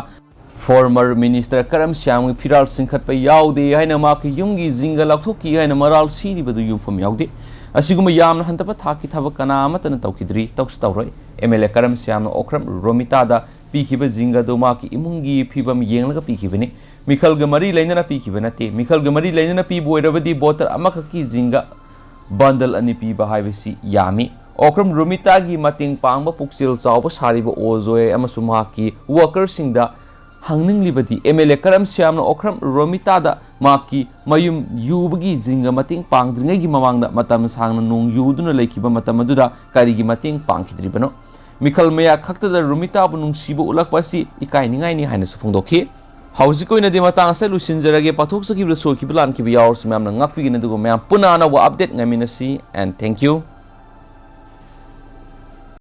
ꯐꯣꯔꯃꯔ ꯃꯤꯅꯤꯁꯇꯔ ꯀꯔꯝ ꯁ꯭ꯌꯥꯝꯒꯤ ꯐꯤꯔꯥꯜ ꯆꯤꯡꯈꯠꯄ ꯌꯥꯎꯗꯦ ꯍꯥꯏꯅ ꯃꯍꯥꯛꯀꯤ ꯌꯨꯝꯒꯤ ꯖꯤꯡꯒ ꯂꯧꯊꯣꯛꯈꯤ ꯍꯥꯏꯅ ꯃꯔꯥꯜ ꯁꯤꯔꯤꯕꯗꯨ ꯌꯨꯝꯐꯝ ꯌꯥꯎꯗꯦ꯫ ꯑꯁꯤꯒꯨꯝꯕ ꯌꯥꯝꯅ ꯍꯟꯊꯕ ꯊꯥꯛꯀꯤ ꯊꯕꯛ ꯀꯅꯥ ꯑꯃꯠꯇꯅ ꯇꯧꯈꯤꯗ꯭ꯔꯤ, ꯇꯧꯁꯨ ꯇꯧꯔꯣꯏ꯫ ꯑꯦꯝ ꯑꯦꯜ ꯑꯦ ꯀꯔꯝ ꯁ꯭ꯌꯥꯝꯅ ꯑꯣꯀ꯭ꯔꯝ ꯔꯣꯃꯤꯇꯥꯗ ꯄꯤꯈꯤꯕ ꯖꯤꯡꯒ ꯑꯗꯨ ꯃꯍꯥꯛꯀꯤ ꯏꯃꯨꯡꯒꯤ ꯐꯤꯕꯝ ꯌꯦꯡꯂꯒ ꯄꯤꯈꯤꯕꯅꯤ꯫ ꯃꯤꯈꯜꯒ ꯃꯔꯤ ꯂꯩꯅꯅ ꯄꯤꯈꯤꯕ ꯅꯠꯇꯦ꯫ ꯃꯤꯈꯜꯒ ꯃꯔꯤ ꯂꯩꯅꯅ ꯄꯤꯕ ꯑꯣꯏꯔꯕꯗꯤ ꯚꯣꯇꯔ ꯑꯃꯈꯛꯀꯤ ꯖꯤꯡꯒ ꯕꯟꯗꯜ ꯑꯅꯤ ꯄꯤꯕ ꯍꯥꯏꯕꯁꯤ ꯌꯥꯝꯃꯤ꯫ ꯑꯣꯀ꯭ꯔꯝ ꯔꯣꯃꯤꯇꯥꯒꯤ ꯃꯇꯦꯡ ꯄꯥꯡꯕ ꯄꯨꯛꯆꯦꯜ ꯆꯥꯎꯕ ꯁꯥꯔꯤꯕ ꯑꯣ ꯖꯣꯏ ꯑꯃꯁꯨꯡ ꯃꯍꯥꯛꯀꯤ ꯋꯥꯀꯔꯁꯤꯡꯗ ꯍꯪꯅꯤꯡꯂꯤꯕꯗꯤ, ꯑꯦꯝ ꯑꯦꯜ ꯑꯦ ꯀꯔꯝ ꯁ꯭ꯌꯥꯝꯅ ꯑꯣꯀ꯭ꯔꯝ ꯔꯣꯃꯤꯇꯥꯗ ꯃꯍꯥꯛꯀꯤ ꯃꯌꯨꯝ ꯌꯨꯕꯒꯤ ꯖꯤꯡꯒ ꯃꯇꯦꯡ ꯄꯥꯡꯗ꯭ꯔꯤꯉꯩꯒꯤ ꯃꯃꯥꯡꯗ ꯃꯇꯝ ꯁꯥꯡꯅ ꯅꯣꯡ ꯌꯨꯗꯨꯅ ꯂꯩꯈꯤꯕ ꯃꯇꯝ ꯑꯗꯨꯗ ꯀꯔꯤꯒꯤ ꯃꯇꯦꯡ ꯄꯥꯡꯈꯤꯗ꯭ꯔꯤꯕꯅꯣ? ꯃꯤꯈꯜ ꯃꯌꯥ ꯈꯛꯇꯗ ꯔꯣꯃꯤꯇꯥꯕꯨ ꯅꯨꯡꯁꯤꯕ ꯎꯠꯂꯛꯄ ꯑꯁꯤ ꯏꯀꯥꯏꯅꯤꯡꯉꯥꯏꯅꯤ ꯍꯥꯏꯅꯁꯨ ꯐꯣꯡꯗꯣꯛꯈꯤ꯫ ꯍꯧꯖꯤꯛꯀꯤ ꯑꯣꯏꯅꯗꯤ ꯃꯇꯥꯡ ꯑꯁꯤꯗ ꯂꯣꯏꯁꯤꯟꯖꯔꯒꯦ꯫ ꯄꯥꯊꯣꯛꯆꯈꯤꯕꯗ ꯁꯣꯏꯈꯤꯕ ꯂꯥꯟꯈꯤꯕ ꯌꯥꯎꯔꯁꯨ ꯃꯌꯥꯝꯅ ꯉꯥꯛꯄꯤꯒꯅꯤ, ꯑꯗꯨꯒ ꯃꯌꯥꯝ ꯄꯨꯟꯅ ꯑꯅꯧꯕ ꯑꯞꯗꯦꯠ ꯉꯥꯏꯃꯤꯟꯅꯁꯤ꯫ And thank you.